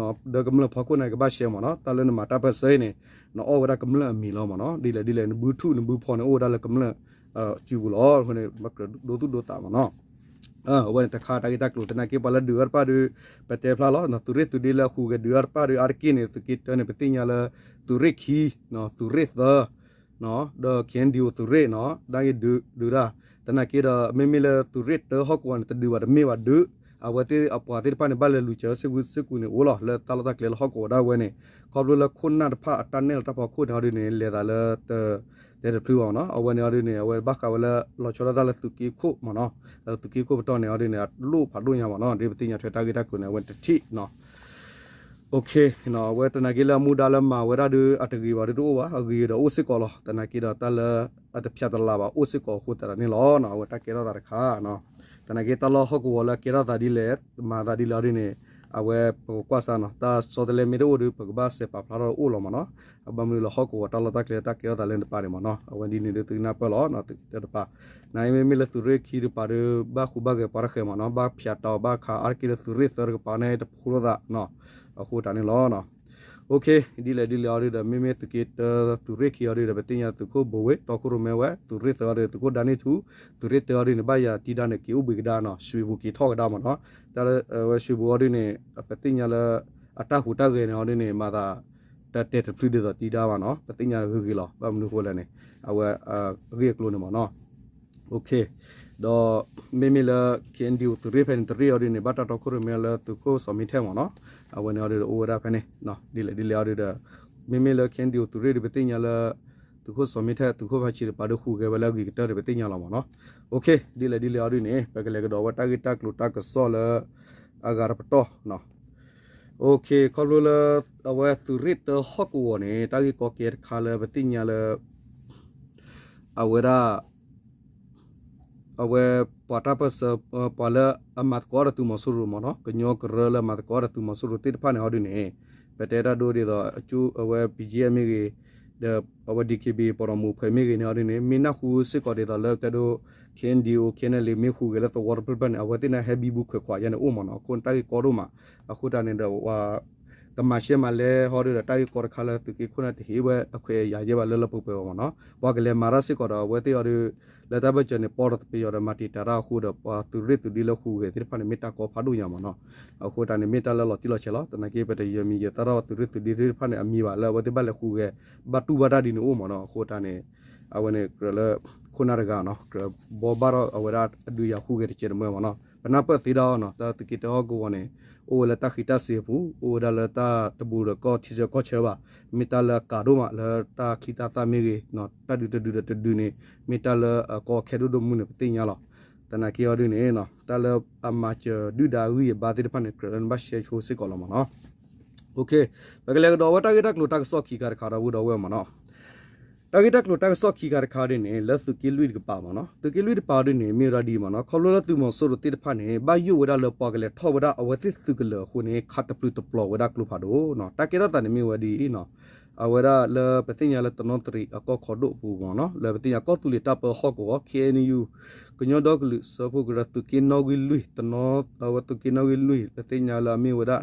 ဒီးကမျၢၢ်ဖီခိၣ်န့ၣ် ကဘၣ်ရှဲမ့ၢ်နီၤ, တၢ်လၢနမၤတၢ်ပၢၢ်ဆၢအံၤန့ၣ် နအီၣ်ဝဲဒၣ်ကမျၢၢ်အမံၤလီၤမ့ၢ်နီၤ, ဒ်လဲၣ်ဒ်လဲၣ် နဘုထုးနဘုဖီန့ၣ် အိၣ်ဝဲဒၣ်လၢကမျၢၢ် စုပူၤလီၤ, အဃိန့ၣ် ပကြၢးဒိသူၣ်ဒိသးမ့ၢ်နီၤ. အဝဲန့ၣ်တခါတၢ်ဂ့ၢ်တၢ်ကျိၤ သနာ်က့ပှၤလၢဒုးအီၤတဖၣ်ဒီး ပတဲဖျါလီၤ, သုးရ့ၣ်သုးဒ့လၢအဟူးဂဲၤဒုးအီၤတဖၣ်ဒီး အါတက့ၢ်န့ၣ် သုးက့တၢန့ၣ် ပသ့ၣ်ညါလၢ သုးရ့ၣ်ခံ, သုးရ့ၣ်သၢ ဒီး ခ့ၣ်အဲၣ်ယူၣ် သုးရ့ၣ်နီၤ ဒၣ်ဂ့ၢ်ဒုးဒုးဒၣ်, သနာ်က့ဒီး မ့မ့ၢ်လၢသုးရ့ၣ်တၢဟီၣ်ကဝီၤန့ၣ် တဒုးဘၣ်တမ့ၢ်ဘၣ်ဒုး, အဝဲသ့ၣ်အပှၤသ့ၣ်တဖၣ်န့ၣ် ဘၣ်လဲၤလူၤစၢၤစ့ၢ်ကီးစ့ၢ်ကီးန့ၣ်အိၣ်လီၤ, လၢတၢ်လီၢ်တၢ်ကျဲလၢဟီၣ်ကဝီၤဒၣ်ဝဲန့ၣ်, ခီဖျိလၢခိၣ်နၢ်တဖၣ်အတၢ်နဲၣ်လီၤတၢ်ဖီခိၣ်န့ၣ်အီၤဒ်န့ၣ် လဲၤသးလၢတ တဲတဖျုဘၣ်နီၤ, အဝဲန့ၣ်အီၤဒ်န့ၣ် အဝဲဘၣ်ဃးဝဲလၢလီၤဆီဒၣ်တၢ်လၢသုးက့ခိၣ်မ့ၢ်နီၤ, လၢသုးက့ခိၣ်ပတီၢ်န့ၣ်အီၤဒ်န့ၣ် အလိၣ်ဖးဒိၣ်ညါမ့ၢ်နီၤ, ဒ်ပသ့ၣ်ညါထွဲတၢ်ဂ့ၢ်တၢ်ကျိၤန့ၣ် အဝဲတထံၣ်နီၤ အဝဲတနာ်က့လၢအမူဒါလၢမၤဝဲဒၣ်ဒီး အတဂ့ၤဘၣ်ဒီးတအိၣ်ဘၣ်, အဂ့ၤဒီးအိၣ်စ့ၢ်ကီးလီၤ, သနာ်က့ဒီးတၢ်လၢအတဖျါတလၤဘၣ်အိၣ်စ့ၢ်ကီးအဃိသတးန့ၣ်လီၤ, အဝဲတၢ်ကဲထီၣ်သးတခါ, သနာ်က့တၢ်လီၢ်ဟီၣ်ကဝီၤလၢအကဲထီၣ်သးဒ်လဲၣ် မၤသးဒ်လဲၣ်အီၤဒ်န့ၣ်, အဝဲပကကွၢ်စါနီၤ, တၢ်ဆီတလဲမ့ၢ်တအိၣ်ဒီး ပကဘၣ်စဲးပာ်ဖျါထီၣ်အိၣ်လီၤမ့ၢ်နီၤ, အဘၣ်မနုၤလၢဟီၣ်ကဝီၤတၢ်လီၢ်တၢ်ကျဲတၢ်ကဲထီၣ်သးလၢတပၤန့ၣ်မ့ၢ်နီၤ, အဝဲဒ်န့ၣ်ဒ်သုကနၢ်ပၢၢ်လီၤ, တပၤ နမ့မ့ၢ်လၢသုးရ့ၣ်ခံတကပၤဒီး ဘၣ်ဃူဘၣ်ဂဲၤပှၤတဃဲးမ့ၢ်နီၤ, ဘၣ်ဖၠးတၢ်အီၤဘၣ်ခးအါတက့ၢ်လၢသုးရ့ၣ်သၢတကပၤန့ၣ် တဖိလိာ်သးနီၤ, အဃိတၢ်န့ၣ်လီၤ. ဒ်လဲၣ်ဒ်လဲၣ်အီၤဒ်ဒီး မ့မ့ၢ်သုးက့တၢ သုးရ့ၣ်ခံအီၤဒ်ဒီး ပသ့ၣ်ညါသုးခိၣ်ဘိဝ့ၣ် တီခိၣ်ရိၣ်မဲဝဲ, သုးရ့ၣ်သၢအီၤဒ်ဒီး သုးခိၣ်ဒါန့ၣ်ထူ, သုးရ့ၣ်တၢအီၤဒ်န့ၣ် ဘၣ်ယၤတံၢ်ဒါန့ၣ် က့ၤအိၣ်ဘှံးကဒါနီၤ, ရွှေဘိုက့ၤထီၣ်ကဒါမ့ၢ်နီၤ, တၢ်လၢဝဲရွှေဘိုအီၤဒ်န့ၣ် ပသ့ၣ်ညါလၢ အတၢ်ဟူးတၢ်ဂဲၤန့ၣ်အီၤဒ်န့ၣ် မၤသး တၢ်တဲတဖျုဒ်သိးတံၢ်ဒါဘၣ်နီၤ, ပသ့ၣ်ညါဂ့ၤဂ့ၤလီၤ, ဘၣ်မနုၤအဃိလဲၣ်န့ၣ် အဝဲ အဂ့ၢ်အကျိၤန့ၣ်မ့ၢ်နီၤ. ဒီး မ့မ့ၢ်လၢ ခ့ၣ်အဲၣ်ယူၣ် သုးရ့ၣ်ဖဲန့ၣ် တရ့ၣ်အီၤဒ်န့ၣ် ဘၣ်တၢ်တီခိၣ်ရိၣ်မဲလၢသုးခိၣ်စီၤမံထဲမ့ၢ်နီၤ, အဝဲန့ၣ်အီၤဒ်ဒီးအိၣ်ဝဲဒၣ်ဖဲန့ၣ်, ဒ်လဲၣ်ဒ်လဲၣ်အီၤဒ်ဒီး မ့မ့ၢ်လၢ ခ့ၣ်အဲၣ်ယူၣ် သုးရ့ၣ်ဒီး ပသ့ၣ်ညါလၢ သုးခိၣ်စီၤမံထဲ သုးခိၣ်ဖါဆံးတကပၤဒီး ဟူးဂဲၤဝဲလၢအဂ့ၤကတၢၢ်ဒီး ပသ့ၣ်ညါလီၤမ့ၢ်နီၤ. ဒ်လဲၣ်ဒ်လဲၣ်အီၤဒ်န့ၣ် ပကလဲၤကဒီးဝဲတၢ်ဂ့ၢ်တၢ်ကျိၤတၢ်ကစီၣ်လၢ အဂၤတပတီၢ် ခီဖျိလၢ အဝဲသုးရ့ၣ်တၢဟီၣ်ကဝီၤန့ၣ် တၢ်ဂ့ၢ်ကီကဲတခါလၢပသ့ၣ်ညါလၢ အဝဲဒၣ် အဝဲပှၤတၢ်ပၢၢ်ဆၢ ပှၤလၢအမၤသကိးဒီးသုးမီၤစိရိၤမ့ၢ်နီၤ, ကညီကရၢလၢအမၤသကိးဒီးသုးမီၤစိရိၤသ့ၣ်တဖၣ်န့ၣ်အီၤဒ်န့ၣ် ပတဲတၢ်ဒိဒ်သိး အဝဲ ဘီကၠ့အမ့ၢ်ဂ့ၤ, ဒီးအဝဲ ဒံၣ်ခ့ဘ့ၣ် ပှၤဒီးမိၢ်ဖှဲးမ့ၢ်ဂ့ၤန့ၣ်အီၤဒ်န့ၣ် မ့ၢ်နၢ်ဟူစ့ၢ်ကီးဒ်သိးလၢတဲဒိ ခ့ၣ်အဲၣ်ယူၣ် ခ့ၣ်အဲၣ်ယူၣ် မ့ၢ်ဟူးဂဲၤလၢသဝီတဖျၢၣ်တဖျၢၣ်န့ၣ် အဝဲသ့ၣ်န့ၣ်ဟဲဘံဘူခွဲးခွးယါန့ၣ်အိၣ်မ့ၢ်နီၤ, အဃိန့ၣ်တၢ်ဂ့ၢ်ကီဒိၣ်မး, အဃိတၢ်န့ၣ်ဒီး ကမၤရှဲမၤလဲဟီဒ်ဒီး တၢ်ဂ့ၢ်ကီတခါလၢသုးက့ခိၣ်န့ၣ်တဟ့ၣ်ဝဲအခွဲးအယာ်ယဲဘၣ်လၢလၢပှဲၤပှဲၤဘၣ်မ့ၢ်နီၤ, ပှၤကလဲၤမၤတၢ်စ့ၢ်ကီးဒီးအဝဲသ့ၣ်အီၤဒီး လၢတၢ်ဘၢၣ်စၢၤန့ၣ် ပီဒီးသပ့ၤယီၤဒီးမၤတံာ်တာ်တၢ်အဃိဒီး ပှၤသုးရ့ၣ်သုးဒ့လၢဟူးဂဲၤသ့ၣ်တဖၣ်န့ၣ် မ့ၢ်တၢ်ကီဖးဒိၣ်ညါမ့ၢ်နီၤ, အဃိတၢ်န့ၣ် မ့ၢ်တၢ်လၢလီၤတံၢ်လီၤဆဲးလီၤ, သနာ်က့ ပတယၢၤမံၤယၢၤသၣ်ထီၣ်သုးရ့ၣ်သုးဒ့သ့ၣ်တဖၣ်န့ၣ် အမံၤဘၣ်လၢအဝဲသ့ၣ်ဘၣ်လဲၤဟူးဂဲၤ ဘၣ်တူၢ်ဘၣ်တၢ်ဒ်န့ၣ်အိၣ်မ့ၢ်နီၤ, အဃိတၢ်န့ၣ် အဝဲန့ၣ်ကြၢးလၢ ခိၣ်နၢ်တဂၤနီၤ ကြၢးဘီဘၣ်ထီၣ်အဝဲဒၣ်အဒုးယၤဟူးဂဲၤတစဲးတမှဲမ့ၢ်နီၤ, ပနၢ်ပၢၢ်သ့ဒီးနီၤ တၢ်သုးက့တၢဟီၣ်ကဝီၤန့ၣ် အိၣ်ဝဲလၢတၢ်ဃံးတၢ်စ့ၤအပူၤ အိၣ်ဝဲဒၣ်လၢတၢ်တဘူးဒီးကီၢ်ထံဆၢကီၢ်ဆၢဘၣ်, မ့ၢ်တၢ်လၢအကးဒိၣ်မးလၢတၢ်ချံတၢ်သၣ်မ့ၢ်ဂ့ၤ, တၢ်ဒုးတဒုးဒီးတဒုးန့ၣ် မ့ၢ်တၢ်လၢအကီအခဲဒိၣ်ဒိၣ်မုၢ်န့ၣ် ပသ့ၣ်ညါလီၤ, သနာ်က့အီၤဒ်န့ၣ် တၢ်လၢအမၤစၢၤဒုၣ်ဒါအဂံၢ်အဘါသ့ၣ်တဖၣ်န့ၣ် ကြၢးလၢနဘၣ်ရှဲဆိစ့ၢ်ကီးလီၤမ့ၢ်နီၤ. ပကလဲၤကဒီးဝဲတၢ်ဂ့ၢ်တၢ်ကျိၤတၢ်ကစီၣ်ခံခါတခါဒီး ဝံၤဒီးဝဲမ့ၢ်နီၤ, တၢ်ဂ့ၢ်တၢ်ကျိၤတၢ်ကစီၣ်ခံခါတခါဒ်န့ၣ် လၢသုးက့လွံၢ်တကပၤမ့ၢ်နီၤ, သုးက့လွံၢ်တကပၤဒ်န့ၣ် မ့ၢ်ဝဲဒၣ်ဒ်မ့ၢ်နီၤ, ခီဖျိလၢသုးမီၤစိရိၤသ့ၣ်တဖၣ်န့ၣ် ဘၣ်ယိၣ်ဝဲဒၣ်လၢပှၤကလဲၤထီၣ်ဝဲဒၣ်အဝဲသ့ၣ်သုးကလၢၤအဃိန့ၣ် ခးတပျုာ်တပျီၤဝဲဒၣ်ကျိဖးဒိၣ်နီၤ, တၢ်ကဲထီၣ်သးန့ၣ်မ့ၢ်ဝဲဒ်အံၤနီၤ, အဝဲဒၣ်လၢပသ့ၣ်ညါလၢတနီသရံးအကီၢ်ခီဒိၣ်အပူၤမ့ၢ်နီၤ, လၢပသ့ၣ်ညါကီၢ်သူလ့ၤတၢ်ပၢဟီၣ်ကဝီၤ ခ့ၣ်အဲၣ်ယူၣ် ကညီဒီကလုာ်စၢဖှိၣ်ကရၢ သုးက့နီၣ်ဂံၢ်လွံၢ် အဝဲသုးက့နီၣ်ဂံၢ်လွံၢ် ပသ့ၣ်ညါလၢအမ့ၢ်ဝဲဒၣ်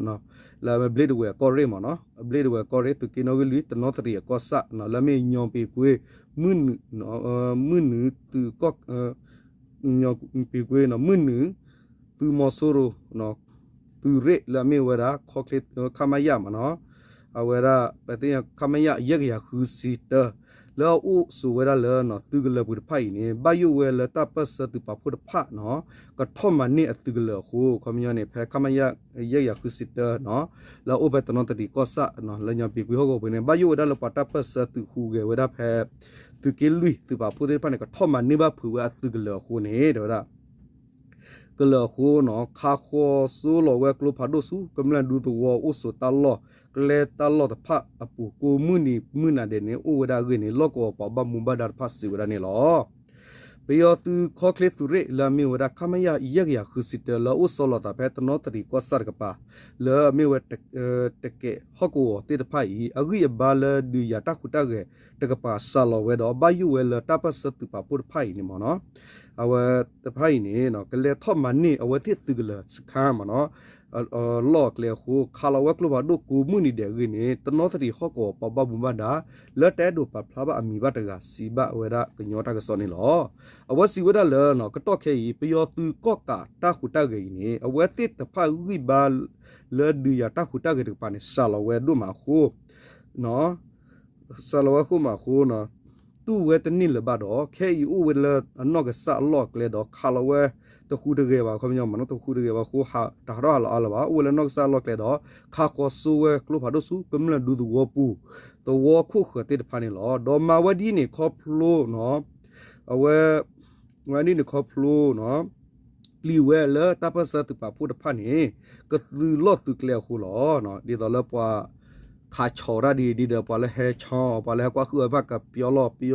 လၢအမ့ၢ်ဘျ့းဒဝဲၢ်ကီၢ်ရ့ၣ်မ့ၢ်နီၤ, ဘျ့းဒဝဲၢ်ကီၢ်ရ့ၣ် သုးက့နီၣ်ဂံၢ်လွံၢ် တနီသရံးအကီၢ်ဆၣ် လၢအမ့ၢ်ညီပံၤကွ့ မုၢ်နုာ် မုၢ်နုာ်သုးကီၢ် ညီပံၤကွ့ မုၢ်နုာ် သုးမီၤစိရိၤ သုးရ့ၣ်လၢအမ့ၢ်ဝဲဒၣ် ခီချ့ ခမရ မ့ၢ်နီၤ, အဝဲဒၣ် ပသ့ၣ်ညါ ခမရ ယဲၢ်ကယၤဃုဆံတၢ လၢအအိၣ်ဆိးဝဲဒၣ်လၢ သုးကလၢၤပူၤတဖၣ်အံၤန့ၣ် ဘၣ်ယိၣ်ဝဲလၢတၢ်ပၢၢ်ဆၢသုးပာ်ဖှိၣ်တဖၣ်နီၤ ကထီၣ်မၤန့ၢ်အသုးကလၢၤအဃိ ခီပညီန့ၣ် ဖဲ ခမရ ယဲၢ်ကယၤဃုဆံတၢနီၤ လၢအအိၣ်ဖဲတနီသရံးကီၢ်ဆၣ် လၢညီပံၤကွ့ဟီၣ်ကဝီၤပူၤန့ၣ် ဘၣ်ယိၣ်ဝဲဒၣ်လၢပှၤတၢ်ပၢၢ်ဆၢသုးဟူးဂဲၤဝဲဒၣ်ဖဲ သုးက့လွံၢ်သုးပာ်ဖှိၣ်သ့ၣ်တဖၣ်န့ၣ် ကထီၣ်မၤန့ၢ်ဘၣ်ဖုးဝဲအသုးကလၢၤအဃိန့ၣ် တဲဝဲဒၣ် ကလၢၤအဃိနီၤ ခါဃီၤစိလီၤဝဲကျိဖးဒိၣ်ဆူ ကမျၢၢ်ဒူသဝီအိၣ်ဆိးတၢ်လီၢ် ကျဲတၢ်လီၢ်တဖၣ်အပူၤ ကိးမုၢ်နံၤမုၢ်နၤဒဲးန့ၣ် အိၣ်ဝဲဒၣ်အဂ့ၢ်န့ၣ် လီၢ်ကဝီၤပှၤဘၣ်မူဘၣ်ဒါတဖၣ်စံးဝဲဒၣ်န့ၣ်လီၤ. ပယီၤသုးခီချ့သုးရ့ၣ်လၢအမ့ၢ်ဝဲဒၣ် ခမရ ယဲၢ်ကယၤဃုဆံတၢ လၢအအိၣ်ဆီလီၤသးဖဲတနီသရံၣ်ကီၢ်ဆၣ်တကပၤ လၢအမ့ၢ်ဝဲ တကဲးဟီၣ်ကဝီၤသ့ၣ်တဖၣ်အံၤ အဂံၢ်အဘါလၢဒုးယၤတၢ်ဟူးတၢ်ဂဲၤတကပၤစှၤလီၤဝဲဒီး ဘၣ်ယိၣ်ဝဲလၢတၢ်ပၢၢ်ဆၢသုးပာ်ဖှိၣ်တဖၣ်အံၤန့ၣ်မ့ၢ်နီၤ အဝဲတဖၣ်အံၤန့ၣ် ကလဲၤထီၣ်မၤန့ၢ်အဝဲသ့ၣ်သုးကလၢၤစခါမ့ၢ်နီၤ လီၢ်အကျဲအဃိ ခးလီၤဝဲကျိဖးဒိၣ်ကိးမုၢ်နံၤဒဲးအဂ့ၢ်န့ၣ် တနီသရံၣ်ဟီၣ်ကဝီၤပှၤဘၣ်မူဘၣ်ဒါ လၢတအဲၣ်ဒိးပာ်ဖျါဘၣ်အမံၤဘၣ်တဂၤ စံးဘၣ်ဝဲဒၣ်ကညီတၢ်ကစီၣ်န့ၣ်လီၤ. အဝဲစံးဝဲဒၣ်လၢ ကတီၢ်ခဲအံၤ ပယီၤသုးကီၣ်ကးတၢ်ဟူးတၢ်ဂဲၤအံၤန့ၣ် အဝဲသ့ၣ်တဖၣ်ဂံၢ်ဘါ လၢဒုးယၤတၢ်ဟူးတၢ်ဂဲၤတကပၤန့ၣ် စှၤလီၤဝဲဒိၣ်မးအဃိ စှၤလီၤဝဲအဃိမးအဃိ တူၢ်ဝဲတန့ၢ်လၢၤဘၣ်ဒီး ခဲအံၤအိၣ်ဝဲလၢအနီၢ်ကစၢ်အလီၢ်အကျဲဒီး ခးလီၤဝဲတဟူးတဂဲၤဘၣ် ခီပညီမ့ၢ်နီၤ တဟူးတဂဲၤဘၣ်အဃိ တဟးထီၣ်ဟးလီၤအါလၢၤဘၣ် အိၣ်ဝဲလၢနီၢ်ကစၢ်အလီၢ်အကျဲဒီး ခးဃီၤစိဝဲကျိဖးဒိၣ်ဆူကမျၢၢ်ဒူသဝီပူၤ သဝီခိၣ်ဃၢၤသ့ၣ်တဖၣ်န့ၣ်လီၤ. ဒီးမၤဝဲဒ်န့ၣ်ခီဖျိ အဝဲ ဝဲဒ်န့ၣ်ခီဖျိ ပျံၤဝဲလၢတၢ်ပၢၢ်ဆၢသုးပာ်ဖှိၣ်တဖၣ်န့ၣ် ကသုးလီၢ်သုးကျဲအဃိလီၤ. ဒ်သိးလၢပှၤ ခးဆီၣ်တၢ်ဒ် ဒ်ဒီးပှၤလၢဟဲဆီၣ် ပှၤလၢဟဲကွၢ်ဃုာ်အီၤဘၣ်ကပျီလီၤပျီ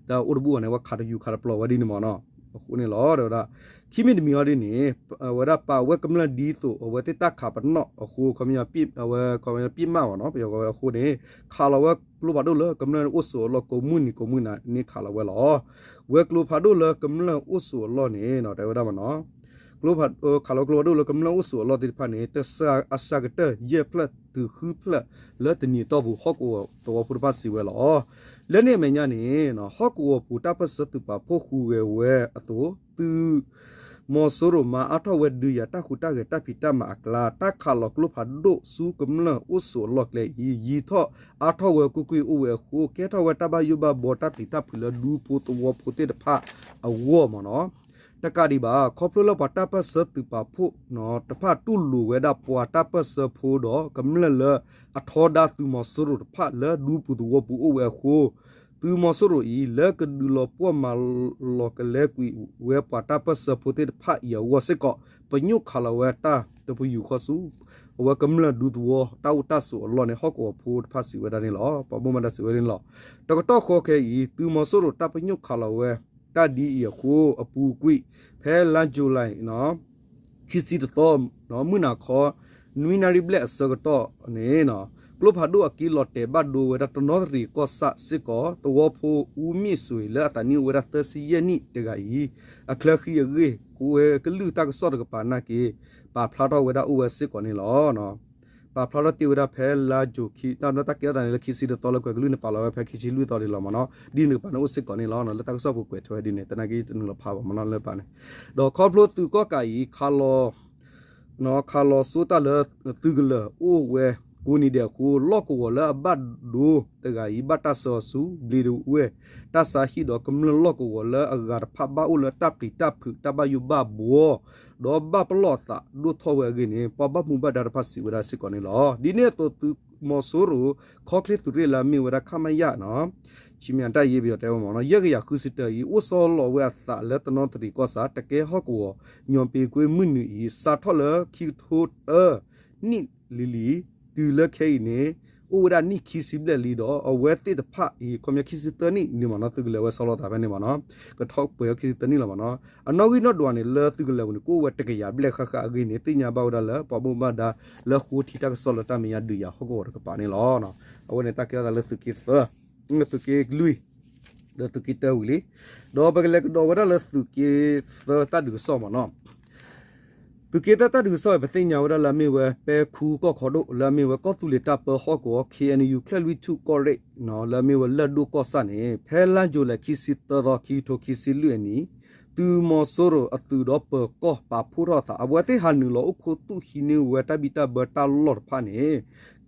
တၢ်အိၣ်တဘူၣ်အီၤန့ၣ် ဝဲခးတယူၤခးတပျီဝဲဒ်န့ၣ်မ့ၢ်နီၤ. အဃိန့ၣ်လီၤ တဲဝဲဒၣ် ခံမံၤတမံၤအီၤဒ်န့ၣ် ဝဲဒၣ်ပာ်ဝဲကမျၢၢ်ဒ်သိး အဝဲသ့ၣ်တၢ်ခးပနီၣ်အဃိ ခီပညီ ပစ်မးမ့ၢ်နီၤ ပယီၤဝဲအဃိန့ၣ် ခးလီၤဝဲကျိဖးဒိၣ်လၢကမျၢၢ်အိၣ်ဆိးအလီၢ်ကိးမုၢ်နံၤကိးမုၢ်နၤန့ၣ်ခးလီၤဝဲလီၤ. ဝဲကျိဖးဒိၣ်လၢကမျၢၢ်အိၣ်ဆိးအလီၢ်န့ၣ် တဲဝဲဒၣ်မ့ၢ်နီၤ ခးလီၤကျိဖးဒိၣ်လၢကမျၢၢ်အိၣ်ဆိးအလီၢ်သ့ၣ်တဖၣ်န့ၣ် တစှၤအစှၤကတၢၢ် ယဲၢ်ဖျၢၣ်တုၤဃုဖျၢၣ်လၢတနံၤအတီၢ်ပူၤ ဟီၣ်ကဝီၤသဝီဖိတဖၣ်စံးဝဲလီၤ. လၢန့ၣ်အမဲာ်ညါန့ၣ် ဟီၣ်ကဝီၤပူၤတၢ်ပၢၢ်ဆၢသုးပာ်ဖှိၣ်ဟူးဂဲၤဝဲအသိး သုး မီၤစိရိၤမၤအါထီၣ်ဝဲဒုးယၤတၢ်ဟူးတၢ်ဂဲၤတၢ်ဖံးတၢ်မၤအကျါ တၢ်ခးလီၤကျိဖးဒိၣ်ဆူကမျၢၢ်အိၣ်ဆိးအလီၢ်ကျဲအံၤ ယံၤထီၣ်အါထီၣ်ဝဲကွ့ၢ်ကွ့ၢ်အိၣ်ဝဲအဃိ ကဲထီၣ်ဝဲတၢ်ဘၣ်ယိၣ်ဘၣ်ဘှီတၢ်ပျံၤတၢ်ဖုးလၢဒူဖိသဝီဖိသ့ၣ်တဖၣ်အဂီၢ်မ့ၢ်နီၤ. တကးဒံးဘၣ် ခီဖျိလၢပှၤတၢ်ပၢၢ်ဆၢသုးပာ်ဖှိၣ်တဖၣ်တူၢ်လိာ်ဝဲဒၣ်ပှၤတၢ်ပၢၢ်ဆၢဖိဒီးကမျၢၢ်လၢ အထီဒါသုးမီၤစိရိၤတဖၣ်လၢဒူပူၤသဝီပူၤအိၣ်ဝဲအဃိ သုးမီၤစိရိၤအံၤ လၢကဒုးလီၤပှီၢ်မၤလီၤကလဲကွံာ်ဝဲပှၤတၢ်ပၢၢ်ဆၢဖိသ့ၣ်တဖၣ်အံၤအဂီၢ်စ့ၢ်ကီး ပညိၣ်ခးလီၤဝဲတၢ်တပယူာ်ဃီဆူ အဝဲကမျၢၢ်ဒူသဝီတၢ်အိၣ်တၢ်ဆိးအလီၢ်န့ၣ် ဟီၣ်ကဝီၤဖိတဖၣ်စံးဝဲဒၣ်န့ၣ်လီၤ. ပှၤဘၣ်မူဘၣ်ဒါစံးဝဲန့ၣ်လီၤ. တကတီၢ်ဃီခဲအံၤ သုးမီၤစိရိၤတၢ်ပညိၣ်ခးလီၤဝဲတၢ်ဒ်အံၤအဃိ အပူၤကွံာ် ဖဲလါယူၤလံ ခံဆံတသီ မုၢ်နၤခီ နွံနၣ်ရံၣ်ဘျဲၣ်အဆၢကတီၢ်န့ၣ် ကျိဖးဒိၣ်အက့လီၤတဲာ်ဘၣ်ဒိဝဲဒၣ်တနီသရံၣ်ကီၢ်ဆၣ်စ့ၢ်ကီး သဝီဖိအူမ့ၢ်စွ့ၤလၢအသးနံၣ်အိၣ်ဝဲဒၣ်သၢဆံယဲၢ်နံၣ်တဂၤအံၤ အချၢဃံအဂ့ၢ် ကွဲကလုၢ်တၢ်ကစီၣ်တကပၤနာ်က့ ပာ်ဖျါထီၣ်ဝဲဒၣ်အိၣ်ဝဲစ့ၢ်ကီးန့ၣ်လီၤ. ပာ်ဖျါထီၣ်တ့ၢ်ဝဲဒၣ်ဖဲလါယူၤခံ တၢ်ဘျၢတၢ်ကဲထီၣ်သးန့ၣ်လၢခံဆံတသီလၢကွဲကလုၢ်န့ၣ် ပာ်လီၤဝဲဖဲခံဆံလွံၢ်သီန့ၣ်လီၤမ့ၢ်နီၤ ဒ်န့ၣ်တကပၤန့ၣ်အိၣ်စ့ၢ်ကီးန့ၣ်လီၤ. လၢတၢ်ကစီၣ်ပူၤကွဲးထွဲဝဲဒ်န့ၣ် သနာ်က့တနုာ်လီၤဖးဘၣ်မ့ၢ်နီၤလၢပာ်န့ၣ် ဒီးခီဖျိသုးကီၣ်ကးအံၤ ခးလီၤစိတၢ်လၢသုးကလၢၤအိၣ်ဝဲကိးနံၤဒဲးအဃိ လီၢ်ကဝီၤလၢအဘၣ်ဒိတဂၤအံၤ ဘၣ်တၢ်ဆှၢအီၤဆူ ဘျ့ဒဝဲၢ် တၢ်ဆါဟံၣ်ဒီးကမျၢၢ်လီၢ်ကဝီၤလၢအဂၤတဖၣ်ဘၣ်အိၣ်လၢတၢ်ပျံၤတၢ်ဖုးတၢ်ဘၣ်ယိၣ်ဘၣ်ဘှီ ဒီးဘၣ်ပလီၢ်အသးဒိၣ်ထီၣ်ဝဲအဂ့ၢ်န့ၣ် ပှၤဘၣ်မူဘၣ်ဒါတဖၣ်စံးဝဲဒၣ်စ့ၢ်ကီးန့ၣ်လီၤ. ဒ်န့ၣ်အသိးသုးမီၤစိရိၤ ခီချ့သုးရ့ၣ်လၢအမ့ၢ်ဝဲဒၣ် ခမရ ဆံမံတၢ်ယ့ပယီၤတဲဝဲမ့ၢ်နီၤ ယဲၢ်ကယၤဃုဆံတၢအံၤ အိၣ်ဆီလီၤဝဲအသးလၢတနီသရံၣ်ကီၢ်ဆၣ် တကဲဟီၣ်ကဝီၤ ညီပ့ၤကွ့မုၢ်နုာ်အံၤ စးထီၣ်လၢခံကထိတၢ နံၣ်လံၤလံၤ တုၤလၢခဲအံၤန့ၣ် အိၣ်ဝဲဒၣ်နံၣ်ခံဆံဘျဲၣ်လံဒီး အဝဲသ့ၣ်တဖၣ်အံၤ ခီပညီခံဆံသၢနံၣ်န့ၣ်မ့ၢ်နီၤ သုးကလၢၤဝဲဆီလီၤသးဖဲန့ၣ်မ့ၢ်နီၤ ကထီၣ်ပှဲၤခံဆံသၢနံၣ်လီၤမ့ၢ်နီၤ အနီၣ်ဂံၢ်နီၣ်ဒွးန့ၣ် လၢသုးကလၢၤပူၤန့ၣ် ကအိၣ်ဝဲတကယၤဘျဲၣ်ဃၣ်ဃၣ်အဂ့ၢ်န့ၣ် သ့ၣ်ညါဘၣ်ဝဲဒၣ်လၢ ပှၤဘၣ်မူဘၣ်ဒါ လၢဃိထံတၢ်ကစီၣ်လၢတၢ်မဲာ်ညါဒုးယၤဟီၣ်ကဝီၤတကပၤန့ၣ်လီၤ. အဝဲန့ၣ်တၢ်ကဲထီၣ်သးလၢသုးက့သၢ သုးက့လွံၢ် ဒီးသုးက့တၢဝံၤလံ ဒီးပကလဲၤကဒီးဝဲဒၣ်လၢသုးက့သၢတၢ်ဒုးကစီၣ်မ့ၢ်နီၤ သုးက့သၢတၢ်ဒုးကစီၣ် ပသ့ၣ်ညါဝဲဒၣ်လၢအမ့ၢ်ဝဲ ပဲခူကီၢ်ခီဒိၣ် လၢအမ့ၢ်ဝဲကီၢ်သူလ့ၤတၢ်ပၢဟီၣ်ကဝီၤ ခ့ၣ်အဲၣ်ယူၣ် ချၢၣ်လွံၢ်ထူၣ်ကီၢ်ရ့ၣ် လၢအမ့ၢ်ဝဲလၢၢ်ဒိၣ်ကီၢ်ဆၣ်န့ၣ် ဖဲလါယူၤလံခံဆံသၢသီ ခံကထိခံဆံလွံၢ်အနံၤ သုးမီၤစိရိၤအသုးဒီးပၢၤကီၢ်ပာ်ဖှိၣ်ထီၣ်အသး အဝဲသ့ၣ်ဟးနုာ်လီၤအိၣ်ခိးသူၣ်ဟံးန့ၢ်ဝဲတၢ်ဘံၣ်တၢ်ဘၢတၢ်လီၢ်တဖၣ်န့ၣ်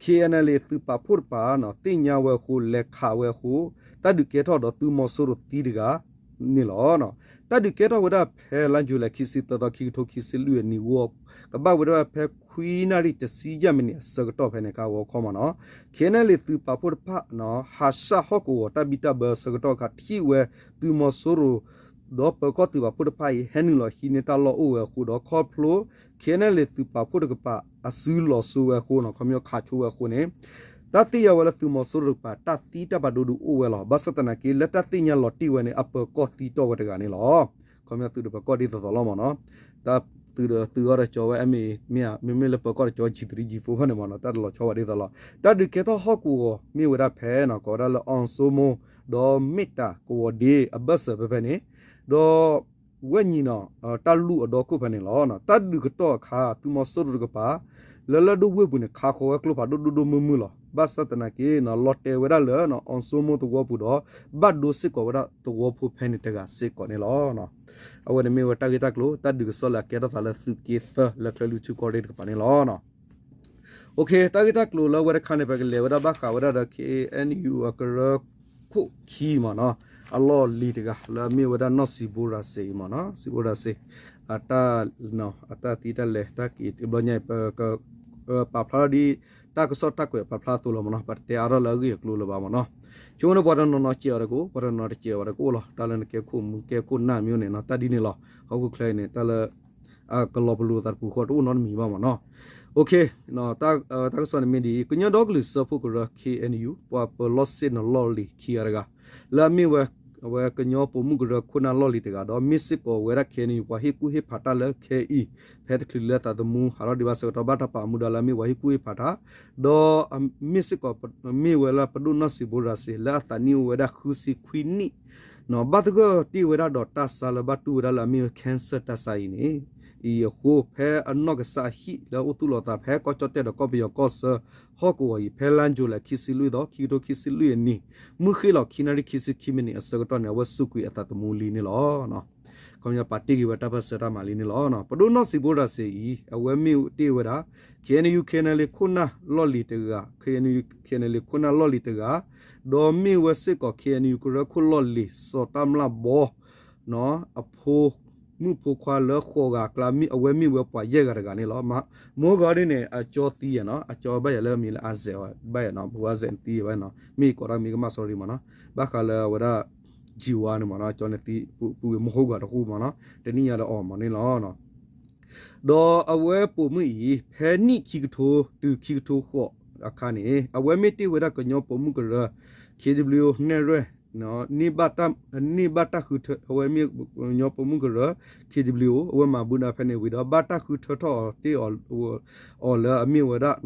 ခ့ၣ်အဲၣ်ယူၣ် သုးပာ်ဖှိၣ်တဖၣ် သ့ၣ်ညါဝဲအဃိ လဲၤခးဝဲအဃိ တၢ်ဒုးကဲထီၣ်ဒီးသုးမီၤစိရိၤသံတဂၤ န့ၣ်လီၤ. တၢ်ဒုးကဲထီၣ်ဝဲဒၣ်ဖဲလါယူၤလံခံဆံသၢသီ ခံကထိခံဆံလွံၢ်အနံၤဂီၢ် ကဘၣ်ဝဲဒၣ်ဖဲခွံနၣ်ရံၣ်တဆံယဲၢ်မံးနံးအဆၢကတီၢ်ဖဲန့ၣ် ကါဂီၤခီမ့ၢ်နီၤ ခ့ၣ်အဲၣ်ယူၣ် သုးပာ်ဖှိၣ်တဖၣ် ဟးဆှၣ်ဟီၣ်ကဝီၤတၢ်ဘံၣ်တၢ်ဘၢအဆၢကတီၢ်အခါ ထံၣ်ဝဲသုးမီၤစိရိၤ ဒီးပၢၤကီၢ်သုးပာ်ဖှိၣ်တဖၣ်အံၤ ဟဲနုာ်လီၤဟံးန့ၢ်တၢ်လီၢ်အိၣ်ဝဲအဃိဒီး ခီဖျိ ခ့ၣ်အဲၣ်ယူၣ် သုးပာ်ဖှိၣ်တကပၤ အစုလီၤစိဝဲအဃိနီၤ ခီပညီခးဆိဝဲအဃိန့ၣ် တၢ်သ့ၣ်ညါဝဲလၢသုးမီၤစိရိၤတကပၤ တၢ်သံတၢ်ဘၣ်ဒိဒုးအိၣ်ဝဲလီၤ. ဘၣ်ဆၣ်သနာ်က့ လၢတၢ်သ့ၣ်ညါလီၤတံၢ်ဝဲန့ၣ် အပၢၤကီၢ်သံတီၢ်ဝဲတဂၤန့ၣ်လီၤ. ခီပညီသုးတပၢၤကီၢ်ဒ်သိးသိးလီၤမ့ၢ်နီၤ. တၢ်သုးဒီးသုးအီၤတကၠီဝဲ မ့ၢ်မ့ၢ်လၢပၢၤကီၢ်တကၠီ G three G four ဖဲန့ၣ်မ့ၢ်နီၤ တၢ်တလီၤဆီဘၣ်ဒ်သိးလီၤ. တၢ်ဒုးကဲထီၣ်ဟီၣ်ကဝီၤမ့ၢ်ဝဲဒၣ်ဖဲနီၤ ကိးဝဲဒၣ်လၢ အီၣ်စိမိ ဒီးမ့ၢ်တၢ်ကဝီၤဒ့အဘၢၣ်စၢၤဖဲဖဲန့ၣ် ဒီး ဝဲၢ်ညီနီၤ တၢ်လူၢ်အဒီခိၣ်ဖဲန့ၣ်လီၤ. တၢ်ဒုးကတီၢ်အခါ သုးမီၤစိရိၤတကပၤ လၢလၢဒိၣ်ဝ့ၢ်ပူၤန့ၣ် ခးဃီၤဝဲကျိဖးဒိၣ်ဒိၣ်ဒိၣ်မုၢ်မုၢ်လီၤ. ဘၣ်ဆၣ်သနာ်က့နီၤ လီၤတဲာ်ဝဲဒၣ်လၢ အီၣ်စိမိသဝီပူၤဒီး ဘၣ်ဒိစ့ၢ်ကီးဝဲဒၣ်သဝီဖိဖဲန့ၣ်တဂၤစ့ၢ်ကီးန့ၣ်လီၤ. အဝဲန့ၣ်မ့ၢ်ဝဲတၢ်ဂ့ၢ်တၢ်ကျိၤ တၢ်ဒုးကစီၣ်လၢအကဲထီၣ်သးလၢသုးက့သၢ လၢချၢၣ်လွံၢ်ထူၣ်ကီၢ်ရ့ၣ်တကပၤန့ၣ်လီၤ. တၢ်ဂ့ၢ်တၢ်ကျိၤလၢဝဲတခါန့ၣ် ပကလဲၤဝဲဒၣ်ဘၣ်ဃးဝဲဒၣ်ဒီး K N U အကရၢခိၣ်ခံမ့ၢ်နီၤ အလီၢ်လံၤတဂၤ လၢအမ့ၢ်ဝဲဒၣ်နီၢ်စံးဘိရၤစ့အံၤမ့ၢ်နီၤ စံးဘိရၤစ့ အတၢ် အတၢ်သံတၢ်လဲၤတၢ်က့ၤတဘျီညါအံၤ ပ ပာ်ဖျါထီၣ်ဒ် တၢ်ကစီၣ်တၢ်ကွဲးပာ်ဖျါအသိးလီၤမ့ၢ်နီၤ ပတတဲအါထီၣ်လၢအဂ့ၢ်အကျိၤလၢၤဘၣ်မ့ၢ်နီၤ. ဆိကမိၣ်န့ၣ် ပှၤတနီၤနီၤစဲးအီၤတကအိၣ် ပှၤတနီၤနီၤတစဲးအီၤတကအိၣ်လီၤ. တၢ်လၢနကဲခိၣ်မူကဲခိၣ်နၢ်မ့ၢ်န့ၣ်နီၤ တၢ်ဒ်န့ၣ်လီၤ. ဟီၣ်ခိၣ်ချၢအံၤန့ၣ် တၢ်လၢ ကလီၤပလိာ်သးတပူၤဃီတအိၣ်နီတမံၤဘၣ်မ့ၢ်နီၤ. တၢ်ကစီၣ်န့ၣ်မ့ၢ်ဒ်အံၤ ကညီဒီကလုာ်စၢဖှိၣ်ကရၢ K N U ပှၤပၢၤလီၢ်ဆ့ၣ်နီၤလီၢ်လံၤခံဂၤတဂၤ လၢအမ့ၢ်ဝဲ အဝဲကညီပိာ်မုၣ်ကရၢခိၣ်နၢ်လီၢ်လံၤတဂၤ ဒီးမ့ၢ်စ့ၢ်ကီးဝဲဒၣ် K N U ပှၤဟ့ၣ်ကူၣ်ဟ့ၣ်ဖးတၢ်လၢခဲအံၤ ဖဲတချုးလၢသးသမူဟးထီၣ်ဒံးဘၣ်ဆၢကတီၢ် ဘၣ်တၢ်ပာ်မူဒါလၢအမ့ၢ်ပှၤဟ့ၣ်ကူၣ်ဟ့ၣ်ဖးတၢ် ဒီးမ့ၢ်စ့ၢ်ကီး မ့ၢ်ဝဲလၢပဒိၣ်နီၢ်စံးဘိရၤစ့ လၢအသးနံၣ်အိၣ်ဝဲဒၣ်ဃုဆံခွံနံၣ် ဘၣ်သဂၢၢ်တ့ၢ်ဝဲဒၣ်ဒီးတၢ်ဆါလၢဘၣ်တူၢ်ဝဲဒၣ်လၢအမ့ၢ်ဝဲ cancer တၢ်ဆါအံၤန့ၣ် အံၤအဃိ ဖဲအနီၢ်ကစၢ်အဟံၣ်လၢအိၣ်သူၣ်လီၤသးဖဲကီၢ်ကၠီၣ်တဲၣ်ဒီးကီၢ်ပယီၤကီၢ်ဆၢ ဟီၣ်ကဝီၤအံၤ ဖဲလါယူၤလံ ခံဆံလွံၢ်သီ ခံကထိခံဆံလွံၢ်အနံၤ မုၢ်ဃ့ၢ်လီၤခံနၣ်ရံၣ်ခံဆံခံမံးနံးအဆၢကတီၢ်န့ၣ် အဝဲစူးကွံာ်အသးသမူလံန့ၣ်လီၤ. ခီပညီပာ်တ့ၢ်က့ၤဝဲတၢ်ပၢၢ်ဆၢတၢ်မၤလံန့ၣ်လီၤ. ပဒိၣ်နီၢ်စံးဘိရၤစ့အံၤ အဝဲမ့ၢ်တ့ၢ်ဝဲဒၣ် K N U K N L A ခိၣ်နၢ်လီၢ်လံၤတဂၤ K N U K N L A ခိၣ်နၢ်လီၢ်လံၤတဂၤ ဒီးမ့ၢ်ဝဲစ့ၢ်ကီး K N U ကရၢခိၣ်လီၢ်လံၤ စီၤတၢ်မျၢ်ဘီ အဖိမုၣ်ဖိခွါလၢဃိးဂၤအကျါ အဝဲမ့ၢ်ဝဲပှၤယဲၢ်ဂၤတဂၤန့ၣ်လီၤ. မ့ၢ်ဂီၤဒ်န့ၣ် အကၠီသံနီၤ အကၠီဘၣ်ယၤလၢအမံၤလၢ အစဲး ဘၣ်ယၤနီၤ ပဝဲစဲးသံဝဲနီၤ မ့ၢ်ကိးတၢ်မံၤကမၣ် sorry မ့ၢ်နီၤ ဘၣ်ဃးလၢအဝဲဒၣ် ကၠံဝါန့ၣ်မ့ၢ်နီၤ အကၠီန့ၣ်သံ ပူၤဝံၤမ့ၢ်ဟိဂၤတဃူမ့ၢ်နီၤ တနံၣ်ညါဒီးအီၤမ့ၢ်န့ၣ်လီၤ. ဒီးအဝဲပိာ်မုၣ်အံၤ ဖဲနံၣ်ခံကထိတုၤခံကထိဃိးအခါန့ၣ် အဝဲမ့ၢ်တ့ၢ်ဝဲဒၣ်ကညီပိာ်မုၣ်ကရၢ K W O နဲၣ်ရွဲၣ် န့ၢ်ဘၣ်တၢ်ဃုထၢ အဝဲမ့ၢ်ကညီပိာ်မုၣ်ကရၢ K W O အဝဲမၤဘူးနၤဖဲန့ၣ်ဝံၤဒီး ဘၣ်တၢ်ဃုထၢထီၣ်အီၤတ့ၢ်အီၤ အီၤလၢအမ့ၢ်ဝဲဒၣ်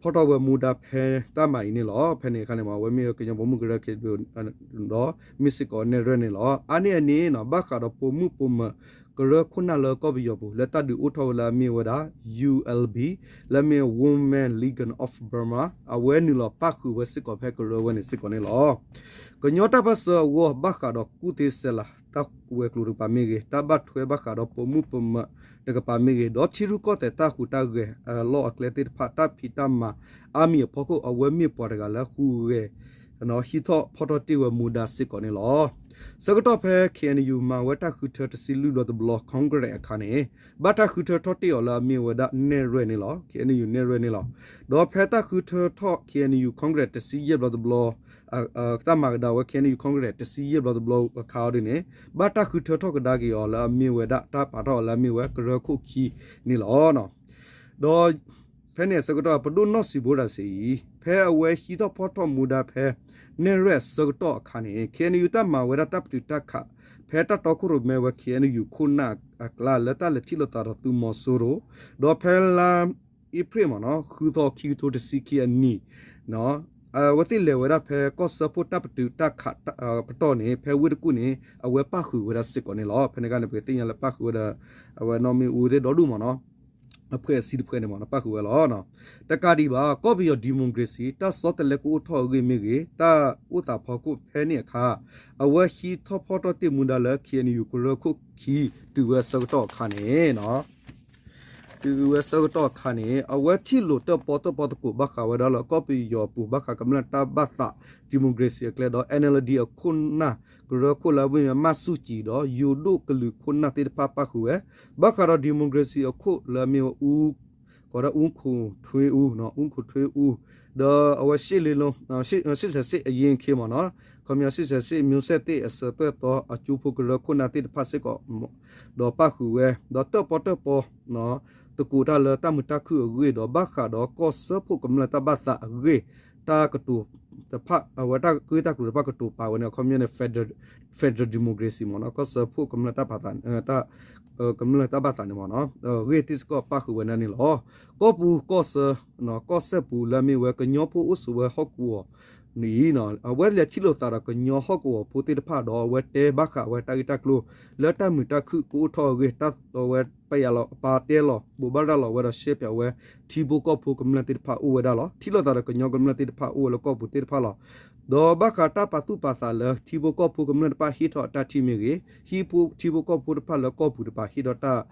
ဖီၣ်ထီၣ်ဝဲမူဒါဖဲတၢ်မၤအံၤန့ၣ်လီၤ. ဖဲန့ၣ်အခါန့ၣ် အဝဲမ့ၢ်ကညီပိာ်မုၣ်ကရၢ K W O ဒီးမ့ၢ်စ့ၢ်ကီးနဲၣ်ရွဲၣ်န့ၣ်လီၤ. အါန့ၢ်အန့ၣ်နီၤ ဘၣ်ဃးဒီးပိာ်မုၣ်ပိာ်မၢၤကရၢခိၣ်နၢ်လၢကီၢ်ပယီၤပူၤ လၢတၢ်ဒုးအိၣ်ထီၣ်ဝဲလၢအမ့ၢ်ဝဲဒၣ် U L B လၢအမ့ၢ် Women League of Burma အဝဲနုာ်လီၤပၣ်ဃုာ်ဝဲစ့ၢ်ကီးဖဲကရၢဝဲန့ၣ်စ့ၢ်ကီးန့ၣ်လီၤ. ကညီတၢ်ပၢၢ်ဆၢအဂီၢ် ဘၣ်ဃးဒီးကူၣ်သ့စဲးလၤ တၢ်ဝဲၤကျိၤတကပၤမ့ၢ်ဂ့ၤ, တၢ်ဘၣ်ထွဲဘၣ်ဃးဒီးပိာ်မုၣ်ပိာ်မၢၤတကပၤမ့ၢ်ဂ့ၤ, ဒီးထံရူၢ်ကီၢ်သဲးတၢ်ဟူးတၢ်ဂဲၤအလီၢ်အကျဲသ့ၣ်တဖၣ် တၢ်ဖံးတၢ်မၤအါမံၤအဖီခိၣ် အဝဲမ့ၢ်ပှၤတဂၤလၢဟူးဂဲၤ ဟံးထီၣ်ဖီၣ်ထီၣ်တ့ၢ်ဝဲမူဒါစ့ၢ်ကီးန့ၣ်လီၤ. ဆၢကတီၢ်ဖဲ K N U မၤဝဲတၢ်ဃုထၢတဆံလွံၢ်ဘျီတဘျီ Congress အခါန့ၣ် ဘၣ်တၢ်ဃုထၢထီၣ်တ့ၢ်အီၤလၢအမ့ၢ်ဝဲဒၣ်နဲၣ်ရွဲၣ်န့ၣ်လီၤ. K N U နဲၣ်ရွဲၣ်န့ၣ်လီၤ. ဒီးဖဲတၢ်ဃုထၢထီၣ် K N U Congress တဆံယဲၢ်ဘျီတဘျီ တၢ်မၤကဒါဝဲ K N U Congress တဆံယဲၢ်ဘျီတဘျီအခါအီၤဒ်န့ၣ် ဘၣ်တၢ်ဃုထၢထီၣ်ကဒါက့ၤအီၤလၢအမ့ၢ်ဝဲဒၣ် တၢ်ပာ်ထီၣ်အီၤလၢအမ့ၢ်ဝဲကရၢခိၣ်ခံန့ၣ်လီၤ. ဒီးဖဲန့ၣ်အဆၢကတီၢ် ပဒိၣ်နီၢ်စံးဘိရၤစ့အံၤ ဖဲအဝဲဟံးထီၣ်ဖီၣ်ထီၣ်မူဒါဖဲ နဲၣ်ရွဲၣ်အဆၢကတီၢ်အခါန့ၣ် K N U တၢ်မၤဝဲဒၣ်တၢ်ပတုာ်တၢ်ခး ဖဲတၢ်တီခိၣ်ရိၣ်မဲဝဲ K N U ခိၣ်နၢ်အကျါ လၢတၢ်လဲၤထံၣ်လိာ်သးဒီးသုးမီၤစိရိၤ ဒီးဖဲလါအ့ဖြ့ၣ်မ့ၢ်နီၤ ဃုသီ ခံကထိတဆံခံအနံၤ အဝဲသ့ၣ်လဲၤဝဲဒၣ်ဖဲကီၢ်စၢဖှိၣ်တၢ်ပတုာ်တၢ်ခးပတီၢ်န့ၣ် ဖဲဝ့ၢ်တကူၣ်န့ၣ် အဝဲပၣ်ဃုာ်ဝဲဒၣ်စ့ၢ်ကီးန့ၣ်လီၤ. ဖဲန့ၣ်အခါန့ၣ် ပကသ့ၣ်ညါလၢပၣ်ဃုာ်ဝဲဒီး အဝဲနီၢ်မ့ၢ်အူသ့ၣ်ဒီဒူၣ်မ့ၢ်နီၤ အဖွဲ့အစည်းတဖွဲ့န့ၣ်မ့ၢ်နီၤ ပၣ်ဃုာ်ဝဲလီၤ. တကးဒံးဘၣ် ကီၢ်ပယီၤ democracy တၢ်ဆီတလဲကအိၣ်ထီၣ်အဂ့ၢ်မ့ၢ်ဂ့ၤ တၢ်အိၣ်သးဖီခိၣ်ဖဲန့ၣ်အခါ အဝဲဟံးထီၣ်ဖီၣ်ထီၣ်တ့ၢ်မူဒါလၢ K N U ကရၢခိၣ်ခံတုၤဝဲဆၢကတီၢ်အခါန့ၣ် တုၤဝဲဆၢကတီၢ်အခါန့ၣ် အဝဲထံၣ်လိာ်တၢၣ်ပီၣ်တၢၣ်ပီသကိး ဘၣ်ဃးဝဲဒၣ်လၢကီၢ်ပယီၤအပူၤ ဘၣ်ဃးကမျၢၢ်တၢ်ဘၣ်သး democracy အကျဲဒီး N L D အခိၣ်နၢ် ကရၢခိၣ်လၢအမ့ၢ်ဝဲ မၢ်ဆူၣ်ကၠံၣ် ဒီးယိၤဒိၣ်ကလုာ်ခိၣ်နၢ်သ့ၣ်တဖၣ်ပၣ်ဃုာ်ဝဲ ဘၣ်ဃးဒီး democracy အခိၣ်လၢအမ့ၢ်ဝဲ အူ ကိးဒၣ်အူခိၣ်ထွ့အူ, အူခိၣ်ထွ့အူ, ဒီးအဝဲရှ့ၣ်လ့လိ, ရှ့ၣ်စဲးစ့ၣ်အယ့ၢ်ခ့မ့ၢ်နီၤ, ခီပညီ ရှ့ၣ်စဲးစ့ၣ် မျိုးဆက်သစ် အစၢၤသွဲၣ်သီ အကၠိဖိကရၢခိၣ်နၢ်သ့ၣ်တဖၣ်စ့ၢ်ကီး ဒီးပၣ်ဃုာ်ဝဲ, ဒီးတၢၣ်ပီတၢၣ်ပီ သကိးတၢ်လၢတၢ်မုာ်တၢ်ခုၣ်အဂ့ၢ် ဒီးဘၣ်ဃးဒီးကီၢ်စၢဖှိၣ်ကမျၢၢ်တၢ်ဘၣ်သးအဂ့ၢ်, တၢ်ကတိၤတဖၣ် အဝဲတၢ်ဂ့ၢ်တၢ်ကျိၤတဖၣ်ကတိၤပာ်ဝဲန့ၣ် အခီပညီန့ၣ် federal democracy မ့ၢ်နီၤ, ကီၢ်စၢဖှိၣ်ကမျၢၢ်တၢ်ပာ်သး ကမျၢၢ်တၢ်ဘၣ်သးန့ၣ်မ့ၢ်နီၤ, အဂ့ၢ်သ့ၣ်စ့ၢ်ကီးပၣ်ဃုာ်ဝဲဒၣ်န့ၣ်လီၤ. ကီၢ်ပူၤကီၢ်ဆၢ, ကီၢ်စဲၣ်ပူၤလၢအမ့ၢ်ဝဲကညီဖိအိၣ်ဆိးဝဲဟီၣ်ကဝီၤ အံၤ, အဝဲလဲၤထံၣ်လိာ်သးဒီးကညီဟီၣ်ကဝီၤဖိသ့ၣ်တဖၣ်ဒီး အဝဲတဲဘၣ်ဃးဝဲတၢ်ဂ့ၢ်တၢ်ကျိၤ လၢတၢ်မုာ်တၢ်ခုၣ်ကအိၣ်ထီၣ်အဂ့ၢ်, တၢ်အဝဲပာ်ယၤလီၤ ပာ်တဲလီၤ ဘိးဘၣ်ရၤလီၤဝဲဒီးရှဲပၠးဝဲ ထံဖိကီၢ်ဖိကမျၢၢ်သ့ၣ်တဖၣ်အိၣ်ဝဲဒၣ်လီၤ. ထံၣ်လိာ်သးဒီးကညီကမျၢၢ်သ့ၣ်တဖၣ်အိၣ်ဝဲလၢကီၢ်ပူၤသ့ၣ်တဖၣ်လီၤ. ဒီးဘၣ်ဃးတၢ်ပာ်သူၣ်ပာ်သးလၢထံဖိကီၢ်ဖိကမျၢၢ်တဖၣ်ဟ့ၣ်ထီၣ်အတၢ်ထံၣ်မ့ၢ်ဂ့ၤ, ဟံၣ်ဖိထံဖိကီၢ်ဖိတဖၣ်လၢကီၢ်ပူၤတဖၣ်ဟ့ၣ်ထီၣ်တၢ်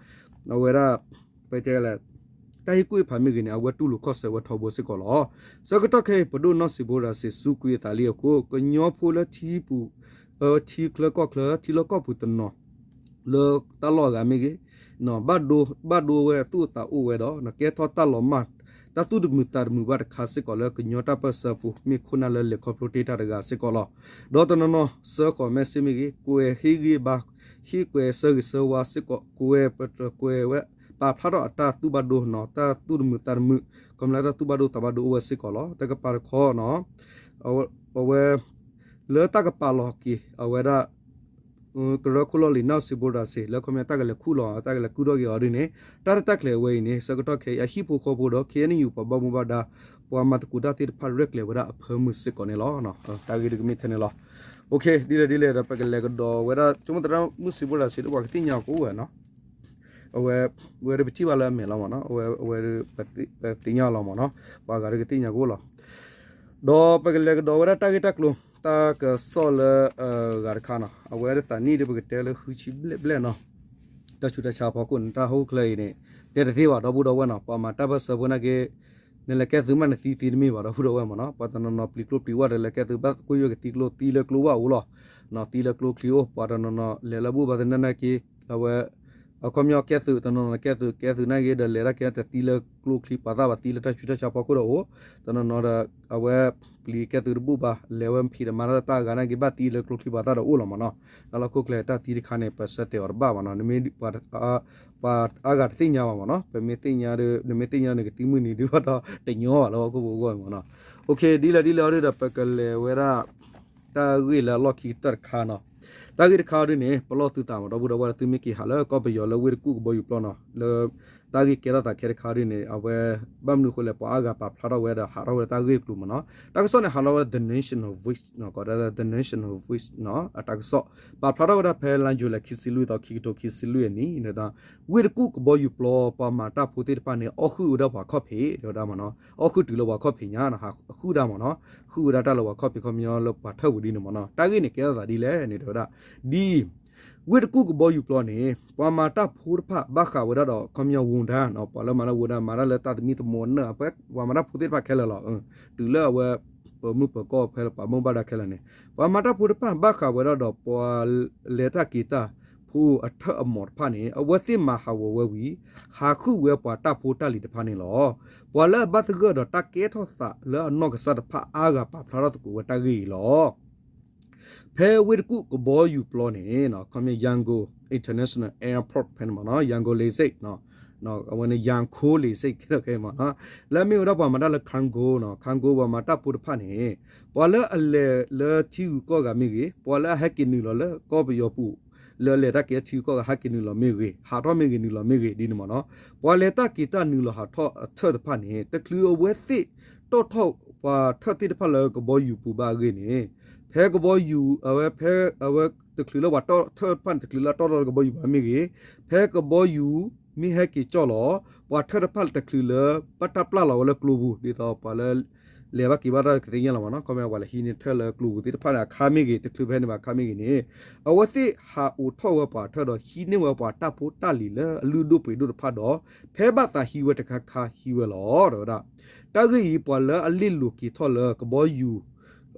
အဝဲဒၣ် ပတဲလဲၣ် တၢ်ဟ့ၣ်ကူၣ်ဟ့ၣ်ဖးမ့ၢ်ဂ့ၤန့ၣ် အဝဲတူၢ်လိာ်ခီၣ်ဆၢဝဲထီဘိစ့ၢ်ကီးလီၤ. ဆၢကတီၢ်ခဲအံၤ ပဒိၣ်နီၢ်စံးဘိရၤစံး စူးကွံာ်အသးလံအဃိ ကညီဖိလၢထံပူၤ ထံချၢကီၢ်ချၢ ထံလီၢ်ကီၢ်ပူၤတနီၤ လၢတၢ်လီၢ်အဂၤမ့ၢ်ဂ့ၤ, ဘၣ်ဒိဝဲအသူၣ်အသးအိၣ်ဝဲဒီး ကဲထီၣ်တၢ်လီၤမၢ် တၢ်သူၣ်တမုာ်သးတမုာ်ဘၣ်တခါစ့ၢ်ကီးလၢကညီတၢ်ပၢၢ်ဆၢပူၤ မ့ၢ်ခိၣ်နၢ်လၢလဲၤခီဖျိတ့ၢ်တၢ်တဂၤစ့ၢ်ကီးလီၤ. ဒီးတနီၤနီၤ စၢဃီးမဲာ်စ့ၢ်မ့ၢ်ဂ့ၤ, ကွဲးဟ့ၣ်ဂံၢ်ဘါ ဟ့ၣ်ကွဲးဆၢဂ့ၤဆၢဝါစ့ၢ်ကီး ကွဲးပတကွဲးဝဲ ပာ်ဖျါထီၣ်အတၢ်သူၣ်ဘၣ်ဒိနီၤ တၢ်သူၣ်တမုာ်သးတမုာ် ကမျၢၢ်တၢ်သူၣ်ဘၣ်ဒိသးဘၣ်ဒိအိၣ်ဝဲစ့ၢ်ကီးလီၤ. တကပၤတခီနီၤ အဝဲ လၢတၢ်ကပာ်လီၤက့ၤ အဝဲဒၣ် ကရၢခိၣ်လီၢ်လံၤနီၢ်စံးဘိရၤစံး လၢခီပညီတၢ်ကလဲၤခူၣ်လီၤ တၢ်ကလဲၤကုၢ်ထီၣ်က့ၤအီၤဒ်န့ၣ် တၢ်ရဲၣ်တၢ်ကျဲၤအဝဲအံၤန့ၣ် ဆၢကတီၢ်ခဲအံၤ အဟံၣ်ဖိဃီဖိဒီး ခ့ၣ်အဲၣ်ယူၣ် ပှၤဘၣ်မူဘၣ်ဒါ ပှၤမၤသကိးတၢ်သ့ၣ်တဖၣ် ရဲၣ်ကျဲၤဝဲဒၣ်အဖၢမုၢ်စ့ၢ်ကီးန့ၣ်လီၤ. တၢ်ဂ့ၢ်တကမ့ၢ်ထဲန့ၣ်လီၤ. ဒ်လဲၣ်ဒ်လဲၣ်ဒီး ပကလဲၤကဒီးဝဲဒၣ် ဆိကမိၣ်သရၣ်မုၣ်စံးဘိရၤစံးဒီး ပှၤကသ့ၣ်ညါကအိၣ်ဝဲနီၤ အဝဲ ဝဲဒၣ်ပထံၣ်ဘၣ်လၢအမဲာ်လီၤမ့ၢ်နီၤ အဝဲ ပသ့ၣ်ညါလီၤမ့ၢ်နီၤ ပှၤဂၤဒ်ကသ့ၣ်ညါကအိၣ်လီၤ. ဒီးပကလဲၤကဒီးဝဲဒၣ်တၢ်ဂ့ၢ်တၢ်ကျိၤ တၢ်ကစီၣ်လၢ ဂၤတခါနီၤ အဝဲဒၣ်သးနံၣ်ဒ်ပကတဲလၢဃုဆံဘျဲၣ်ဘျဲၣ်နီၤ တၢ်ဆူးတၢ်ဆါဖီခိၣ်န့ၣ် တၢ်ဟီၣ်ခိၣ်ချၢအံၤန့ၣ် တဲတသ့ဘၣ်ဒီပုၢ်ဒီဝဲၢ်နီၤ ပှၤမၤတၢ်ပၢၢ်ဆၢဖိနာ်က့ နလဲၤကဲသုးမးနသံသ့တမ့ၢ်ဘၣ်ဒီပုၢ်ဒီဝဲၢ်မ့ၢ်နီၤ ပှၤတနီၤနီၤပျံၤကျိပျံၤဝဲဒီးလဲၤကဲသုးဘၣ်ကွံာ်ဝဲကသံကျိသံလၢကျိဝၢ်အိၣ်လီၤ သံလၢကျိချံအိၣ် ပှၤတနီၤနီၤလဲၤလၢဘူၣ်ဘၣ်သနာ်က့ အဝဲ အခီပညီကဲသုး တနီၤနီၤကဲသုး ကဲသုးနာ်က့ဒီး လဲၤဒၣ်ကဲတသံလၢကျိချံပှၤသၣ်ဘၣ် သံလၢတၢ်ဆူးတၢ်ဆါဖီခိၣ်ဒီးအိၣ် တနီၤနီၤဒီး အဝဲပျံၤကဲသုးတဘူၣ်ဘၣ် လဲၤဝဲဖံးဒီးမၤတၢ်တၢ်အဂၤနာ်က့ ဘၣ်သံလၢကျိချံပှၤသၣ်ဒီးအိၣ်လီၤမ့ၢ်နီၤ တၢ်လီၢ်ခိၣ်ချၢတၢ်သံတခါန့ၣ် ပဆၢတဲာ်အီၤတဘၣ်ဘၣ်နီၤ ပှၤအါဂၤတသ့ၣ်ညါဘၣ်မ့ၢ်နီၤ ပမ့ၢ်သ့ၣ်ညါဒီး နမ့ၢ်သ့ၣ်ညါန့ၣ် ကသံမုၢ်နံၤဒ်ဘၣ်ဒီး တညီဘၣ်လၢဟီၣ်ခိၣ်ဖိအဂီၢ်မ့ၢ်နီၤ ဒ်လဲၣ်ဒ်လဲၣ်အီၤဒီး ပကလဲၤဝဲဒၣ် တၢ်ဂ့ၢ်လၢအလီၢ်ခံကတၢၢ်တခါနီၤ တၢ်ဂ့ၢ်တခါအီၤဒ်န့ၣ် ပလီၢ်သုသးမ့ၢ်ဒီပုၢ်ဒီဝဲၢ် သုမ့ၢ်က့ၤဟးလၢကီၢ်ပယီၤလၢဝ့ၢ်တကူၣ်ကဘီယူၤပျီနီၤ လၢ တၢ်ဂ့ၢ်ကဲထီၣ်သးခဲတခါဒ်န့ၣ် အဝဲ ဘၣ်မနုၤအဃိလဲၣ် ပှၤအါဂၤပာ်ဖျါထီၣ်ဝဲဒီးဟးထီၣ်ဝဲဒၣ်တၢ်ဂ့ၢ်တကျိၤမ့ၢ်နီၤ တၢ်ကစီၣ်န့ၣ် ဟးလီၤဝဲဒၣ် The Nation of Voice နီၤ ကိးဒၣ် The Nation of Voice နီၤ အတၢ်ကစီၣ် ပာ်ဖျါထီၣ်ဝဲဒၣ်ဖဲလါယူၤလံ ခံဆံလွံၢ်သီ ခံကထိခံဆံလွံၢ်အနံၣ် ဝ့ၢ်တကူၣ်ကဘီယူၤပျီ ပှၤမၤတၢ်ဖိသ့ၣ်တဖၣ်န့ၣ် အီၣ်ဃုာ်ဝဲဒၣ်ပှၤခီၣ်ဖံး တဲဝဲဒၣ်မ့ၢ်နီၤ အီၣ်ဃုာ်တုၤလၢပှၤခီၣ်ဖံးညါနီၤ ဟးဃုာ်ဒၣ်မ့ၢ်နီၤ ဃုာ်ဝဲဒၣ်တၢ်လၢပှၤခီၣ်ဖံးခီပညီလၢပှၤထၢၣ်ပူၤဒ်န့ၣ်မ့ၢ်နီၤ တၢ်ဂ့ၢ်န့ၣ်ကဲထီၣ်သးဒ်လဲၣ်န့ၣ် တဲဝဲဒၣ် ဒ် ဝ့ၢ်တကူၣ်ကဘီယူၤပျီန့ၣ် ပှၤမၤတၢ်ဖိတဖၣ် ဘၣ်ဃးဝဲဒၣ်ဒီး ခီပညီ ဝူၤဒါ နီၤ ပှၤလၢမၤလၢဝူၤဒါ မၤတၢ်လၢတၢ်သမံသမိးအနၢၣ် ပှၤမၤတၢ်ဖိသ့ၣ်တဖၣ်ခဲလၢာ်လီၤ တုၤလၢအဝဲ ပမုၢ်ပၢၤကီၢ်ဖဲလၢပှၤဘၣ်မူဘၣ်ဒါခဲလၢာ်န့ၣ် ပှၤမၤတၢ်ဖိတဖၣ် ဘၣ်ဃးဝဲဒၣ်ဒီး ပှၤလဲၤတၢ်က့ၤတၢ်ဖိအထၢၣ်အမီၤတဖၣ်န့ၣ် အဝဲသ့ၣ်မၤဟးဂီၤဝဲဝံၤ ဟးဃုာ်ဝဲပှၤတၢ်ဖိတၢ်လံၤတဖၣ်န့ၣ်လီၤ. ပှၤလၢအဘၣ်သဂၢၢ်ဒီးတၢ်ကဲထီၣ်သးလၢအနီၢ်ကစၢ်တဖၣ်အါဂၤ ပာ်ဖျါထီၣ်သကိးဝဲတၢ်ဂ့ၢ်အံၤလီၤ. ဖဲဝ့ၢ်တကူၣ်ကဘီယူၤပျီန့ၣ် ခီပညီ Yangon International Airport ဖဲန့ၣ်မ့ၢ်နီၤ Yangon လေဆိပ် အဝဲန့ၣ် Yangon လေဆိပ် ခဲလၢာ်ခဲအံၤမ့ၢ်နီၤ လၢအမ့ၢ်ဝဲဒၣ်ပှၤမၤတၢ်လၢ cargo နီၤ cargo ပှၤမၤတၢ်ဖိတဖၣ်န့ၣ် ပှၤလၢအလဲၤလၢထံဂုၤကီၢ်ဂၤမ့ၢ်ဂ့ၤ ပှၤလၢအဟဲက့ၤနုာ်လီၤလၢကီၢ်ပယီၤပူၤ လၢလဲၤတၢ်က့ၤထံဂုၤကီၢ်ဂၤဟဲက့ၤနုာ်လီၤမ့ၢ်ဂ့ၤ ဟးထီၣ်မ့ၢ်ဂ့ၤနုာ်လီၤမ့ၢ်ဂ့ၤဒ်န့ၣ်မ့ၢ်နီၤ ပှၤလဲၤတၢ်က့ၤတၢ်နုာ်လီၤဟးထီၣ်အထၢၣ်တဖၣ်န့ၣ် တချုးအဝဲသ့ၣ်တီၣ်ထီၣ်ပှၤထၢၣ်သ့ၣ်တဖၣ်လၢကဘီယူၤပူၤဘၣ်အဂ့ၢ်န့ၣ် ဖဲကဘီယူၤ အဝဲဖဲ အဝဲတချုးလၢပှၤတီၣ်ထၢၣ်တဖၣ်န့ၣ် တချုးလၢအတီၣ်ထီၣ်လၢကဘီယူၤဘၣ်မ့ၢ်ဂ့ၤ ဖဲကဘီယူၤမ့ၢ်ဟဲက့ၤကၠီၣ်လီၤ ပှၤထၢၣ်တဖၣ်တချုးလၢ ဘၣ်တၢ်ပျၢ်လီၤဝဲလၢကျိပူၤ ဒ်သိးပှၤလၢ လဲၤဘၣ်က့ၤဘၣ်တၢ်ကသ့ၣ်ညါလီၤမ့ၢ်နီၤ ခီပညီပှၤလဲၤဟံးန့ၢ်ထၢၣ်လၢကျိပူၤသ့ၣ်တဖၣ်န့ၣ် အခါမ့ၢ်ဂ့ၤ တချုးဖဲန့ၣ်ဘၣ်အခါမ့ၢ်ဂ့ၤန့ၣ် အဝဲသ့ၣ်ဟးအိးထီၣ်ဝဲပှၤထၢၣ်ဒီးဟံးန့ၢ်ဝဲပှၤတၢ်ဖိတၢ်လံၤလၢအလုၢ်ဒိၣ်ပှ့ၤဒိၣ်တဖၣ်ဒီး ဖဲဘၣ်သးဟံးဝဲတခါခါဟံးဝဲလီၤ တဲဝဲဒၣ် တၢ်ဂ့ၢ်အံၤ ပှၤလၢအလ့ၣ်လိၤက့ၤထီၣ်လၢကဘီယူၤ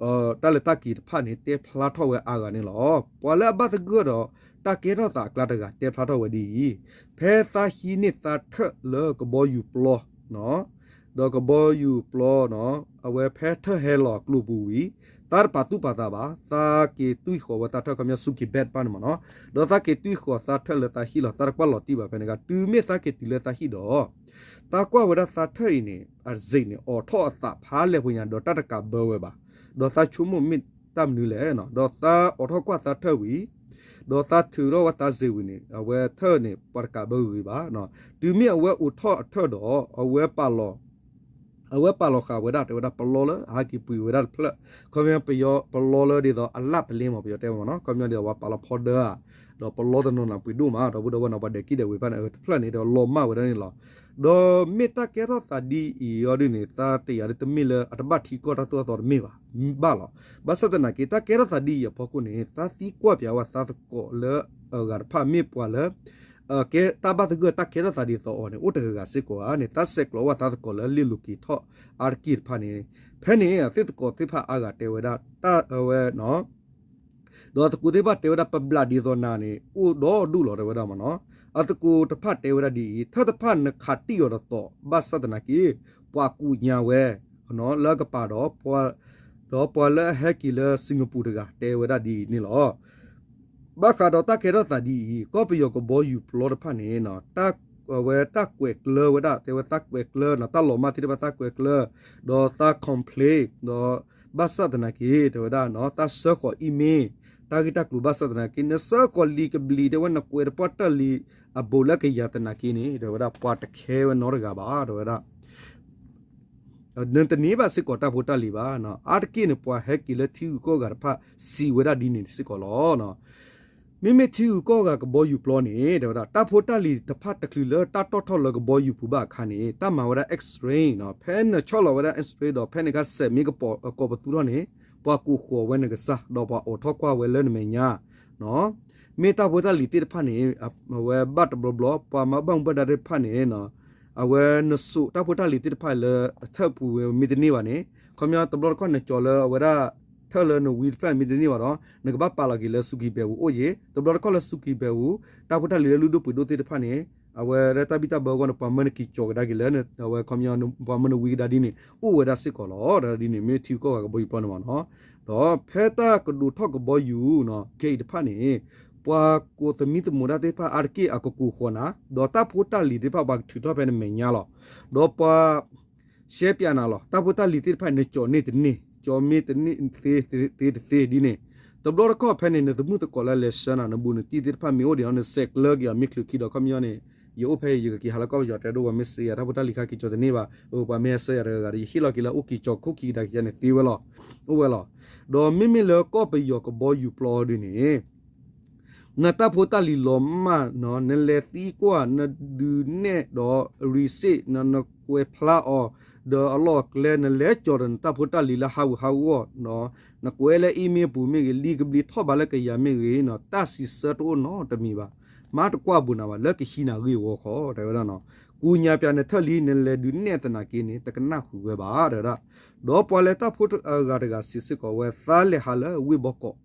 တၢ်လဲၤတၢ်က့ၤတဖၣ်န့ၣ် တဲဖျါထီၣ်ဝဲအါဂၤန့ၣ်လီၤ. ပှၤလၢအဘၣ်သဂၢၢ်ဒီးတၢ်ကဲထီၣ်သးအကျါတဂၤ တဲဖျါထီၣ်ဝဲဒ်အံၤ, ဖဲသးဟံးန့ၢ်သးထၢၣ်လၢကဘီယူၤပျီ ဒီးကဘီယူၤပျီ အဝဲဖဲထၢၣ်ဟဲလီၤအကျိၤပူၤဝံၤ သးတပာ်သူၣ်ပာ်သးဘၣ်, သးက့ၤတွံၢ်ဃီၤဝဲသးထၢၣ် ခီပညီ Sukhoi Bed တဖၣ်န့ၣ်မ့ၢ်နီၤ, ဒီးသးက့ၤတွံၢ်ဃီၤသးထၢၣ်လၢသးဟံၣ်လီၤ, သးတကွၢ်လီၤတံၢ်ဘၣ်ဖဲန့ၣ်အခါ, တုၤမ့ၢ်သးက့ၤတုၤလၢသးဟံၣ်ဒီး သးကွၢ်ဝဲဒၣ်သးထၢၣ်အံၤန့ၣ် အစ့းန့ၣ် အိးထီၣ်အသးဖးလဲၢ်ဖိညါ ဒီးတၢ်တကးဘၢဝဲဘၣ်, ဒီးသးဆိကမိၣ်မ့ၢ်တၢ်မနုၤလဲၣ်, ဒီးသးအိးထီၣ်ကွၢ်သးထၢၣ်ဝံၤ ဒီးသးထုးထီၣ်ဝဲသးစ့းဝံၤန့ၣ် အဝဲထၢၣ်န့ၣ် ပှၤတကးဘၢဂ့ၤဂ့ၤဘၣ်, တုၤမ့ၢ်အဝဲအိးထီၣ်အထၢၣ်ဒီး အဝဲပာ်လီၤ အဝဲပာ်လီၤဃာ်ဝဲဒၣ် တဲဝဲဒၣ်ပလီလၢအဟဲက့ၤပှ့ၤဝဲဒၣ်တဖျၢၣ်, ခီပညီပယီၤပလီလၢဒ်သိးအလၣ်ပလ့မ့ၢ် ပယီၤတဲဝဲမ့ၢ်နီၤ, ခီပညီဒ်သိးပှၤပာ်လီၤဖီဒၢဧါ, ဒီးပလီတနီၤနၤပှ့ၤဒိၣ်မး ဒီပုၢ်ဒီဝဲၢ်နီၤ, ပှၤဒဲးကံၣ်ဒဲးဝ့ၤတဖၣ်န့ၣ် တဖျၢၣ်န့ၣ် ဒီးလီၤမၢ်ဝဲဒၣ်န့ၣ်လီၤ. ဒီးမ့ၢ်တၢ်ကဲထီၣ်သးဒ်အံၤအီၤဒ်န့ၣ် သးတယာ်ဒ်တမ့ၢ်လၢအတဘၣ်ထံကီၢ်တၢ်သိၣ်တၢ်သီတမ့ၢ်ဘၣ်, ဘၣ်လီၤ. ဘၣ်ဆၣ်သနာ်က့ တၢ်ကဲထီၣ်သးဒ်အံၤအဖီခိၣ်န့ၣ် သးသံကွၢ်ပၠးဝဲသးသကိးလၢအဂၤတဖၣ်မ့ၢ်ပှၤလၢ ကဲတၢ်ဘၣ်သဂၢၢ်တၢ်ကဲထီၣ်သးဒ်သိးအီၤန့ၣ် အိၣ်တဂၤဂၤစ့ၢ်ကီးဧါန့ၣ် သးဆဲးကျိးဝဲသးသကိးလၢလ့ၣ်လိၤက့ၤထီၣ်အါတက့ၢ်တဖၣ်န့ၣ်, ဖဲန့ၣ် အသ့ၣ်သကိးသ့ၣ်တဖၣ်အါဂၤတဲဝဲဒၣ် တၢ်အဝဲ ဒီးသကိးသ့ၣ်တဖၣ်တဲဝဲဒၣ် ပဘျးဒ်သိးနၤန့ၣ် အိၣ်ဒီဒူၣ်လီၤ တဲဝဲဒၣ်မ့ၢ်နီၤ. အသကိးတဖၣ်တဲဝဲဒၣ်ဒ်အံၤ ထၢၣ်တဖၣ်နခးတံၢ်အီၤတသီး ဘၣ်ဆၣ်သနာ်က့ ပှၤကူၣ်ညါဝဲ လၢကပၤဒီး ဒီးပှၤလၢအဟဲက့ၤလၢ Singapore တဂၤ တဲဝဲဒၣ်ဒ်အံၤန့ၣ်လီၤ. ဘၣ်ဃးဒီးတၢ်ကဲထီၣ်သးဒ်အံၤ ကီၢ်ပယီၤကဘီယူၤပျီတဖၣ်န့ၣ် အဝဲတၢ်ကွဲးကျၢၤဝဲဒၣ် တဲဝဲသးကွဲးကျၢၤနီၤ တၢ်လီၤမၢ်သ့ၣ်တဖၣ်သးကွဲးကျၢၤ ဒီးသး complain ဒီး ဘၣ်ဆၣ်သနာ်က့ တဲဝဲဒၣ်နီၤ သးဆှၢဃီၤ email တၢ်ဂ့ၢ်တၢ်ကျိၤဘၣ်ဆၣ်သနာ်က့ နဆှၢဃီၤလံာ်ကဘျံး တဲဝဲ နကွဲးတပှၢ်တၢၢ်လံာ်အဘူးလၢကယၤသနာ်က့န့ၣ် တဲဝဲဒၣ်ပှၤတခဲဝဲနီတဂၤဘၣ် တဲဝဲဒၣ် နတန့ၢ်ဘၣ်စ့ၢ်ကီးတၢ်ဖိတၢ်လံၤဘၣ်. အါတက့ၢ်န့ၣ် ပှၤဟဲက့ၤလၢထံဂုၤကီၢ်ဂၤတဖၣ် စံးဝဲဒၣ်ဒ်န့ၣ်စ့ၢ်ကီးလီၤ. မ့မ့ၢ်ထံဂုၤကီၢ်ဂၤကဘီယူၤပျီန့ၣ် တဲဝဲဒၣ် တၢ်ဖိတၢ်လံၤတဖၣ်တချုးလၢတၢ်တီၣ်ထီၣ်လၢကဘီယူၤပူၤဘၣ်အခါန့ၣ် တၢ်မၤဝဲဒၣ် X-ray ဖဲနဆီၣ်လီၤဝဲဒၣ် X-ray ဒီး ဖဲန့ၣ်အခါ စဲးမ့ၢ်ကပိာ်ကိးပသူထီၣ်န့ၣ် ပှၤကူၣ်ဃီၤဝဲနကစၢ် ဒီးပှၤအိးထီၣ်ကွၢ်ဝဲလၢနမဲာ်ညါ မ့ၢ်တၢ်ဖိတၢ်လံၤသ့ၣ်တဖၣ်န့ၣ် အဝဲဘၣ်တဘျီဘျီ ပှၤမၤဘၣ်မူဘၣ်ဒါသ့ၣ်တဖၣ်န့ၣ် အဝဲနစိာ်တၢ်ဖိတၢ်လံၤသ့ၣ်တဖၣ်လၢအထၢၣ်ပူၤဝဲမ့ၢ်တန့ၢ်ဘၣ်န့ၣ် ခီပညီတဘျီတခီၣ်နကၠီၤလၢအဝဲဒၣ် ထၢၣ်လၢနဝံတဖျၢၣ်န့ၣ်မ့ၢ်တန့ၢ်ဘၣ်ဒီး နကဘၣ်ပာ်လီၤက့ၤလၢ Sukhoi Bed ပူၤအိၣ်ယ့ၤ တဘျီတခီၣ်လၢ Sukhoi Bed ပူၤ တၢ်ဖိတၢ်လံၤလၢလုၢ်ဒိၣ်ပှ့ၤဒိၣ်သ့ၣ်တဖၣ်န့ၣ် အဝဲလၢတၢ်ဘံၣ်တၢ်ဘၢအဂီၢ်န့ၣ် ပှၤမၢနက့ၤကၠီၤကဒါက့ၤလၢ အဝဲခီပညီ ပှၤမၢနဝံကဒါဒ်န့ၣ် အိၣ်ဝဲဒၣ်စ့ၢ်ကီးလီၤ. ဒီးဒ်န့ၣ်မ့ၢ်ထံဂုၤကီၢ်ဂၤကဘီယူၤပျီန့ၣ်မ့ၢ်နီၤ ဒီးဖဲတၢ်ကဒိးထီၣ်ကဘီယူၤ gate တဖၣ်န့ၣ် ပှၤကိးသမံသမိးတၢ်သ့ၣ်တဖၣ်အါတက့ၢ်အကကူၣ်ဃီၤနၤ ဒီးတၢ်ဖိတၢ်လံၤသ့ၣ်တဖၣ်ပှၤကထုးထီၣ်ဖဲနမဲာ်ညါလီၤ. ဒီးပှၤ ရှဲပၠးနၤလီၤ တၢ်ဖိတၢ်လံၤသ့ၣ်တဖၣ်န့ၣ် နကၠီၤန့ၢ်တန့ၢ် ကၠီၤမ့ၢ်တန့ၢ်သ့တသ့ဒ်န့ၣ် တဘျီတခီၣ်ဖဲန့ၣ် နသမုၣ်သကိးလၢလဲၤဆှၢနၤ နဘူးနတံၢ်သ့ၣ်တဖၣ်မ့ၢ်အိၣ်ဒံးအီၤ နစဲးကျၢၤက့ၤအီၤမ့ၢ်ချုးခံဒီး ခီပညီန့ၣ် ယအိၣ်ဖဲယကက့ၤဟးလၢကီၢ်ပယီၤတဲဒိၣ်ဝဲမ့ၢ်စ့ယၤ တၢ်ဖိတၢ်လံၤခါက့ၤကၠီၤတန့ၢ်ဘၣ် ပှၤမ့ၢ်ဟဲဆှၢယၤတဂၤဂၤဒီး ယဟ့ၣ်လီၤက့ၤလၢအိၣ်က့ၤကၠီၤခိၣ်ခံကဒါက့ၤယၤန့ၣ်သ့ဝဲလီၤ အိၣ်ဝဲလီၤ. ဒီးမ့မ့ၢ်လၢကီၢ်ပယီၤကဘီယူၤပျီဒ်န့ၣ် နတၢ်ဖိတၢ်လံၤလီၤမၢ်နီၤ နလဲၤသံကွၢ် နဒုးနဲၣ်ဒီး receipt နကွဲးဖျါအီၤ ဒီးအလီၢ်အကျဲ နလဲၤကၠီၤဒီးနတၢ်ဖိတၢ်လံၤလၢဟးဂူာ်ဟးဂီၢ် နကွဲးလၢ email ပူၤမ့ၢ်ဂ့ၤ လံာ်ကဘျံးထီၣ်ဘးလၢကယၤမ့ၢ်ဂ့ၤနီၤ တၢ်စံးဆၢတအိၣ်နီတမံၤဘၣ် မၤတကွၢ်ဘူးနၤဘၣ် လၢကဟံးနၤဂ့ၢ်ဝီဃီ တဲဝဲဒၣ်နီၤ ကူၣ်ညါပၠးနထၢၣ်လံ နလဲၤဒုးနဲၣ်သနာ်က့န့ၣ် တကနၣ်ဃုာ်ဝဲဘၣ် တဲဝဲဒၣ် ဒီးပှၤလဲၤတၢ်ဖိအဂၤတဂၤစံးစ့ၢ်ကီးဝဲ သးလဲၤဟးလၢဝ့ၢ်ဘီကီး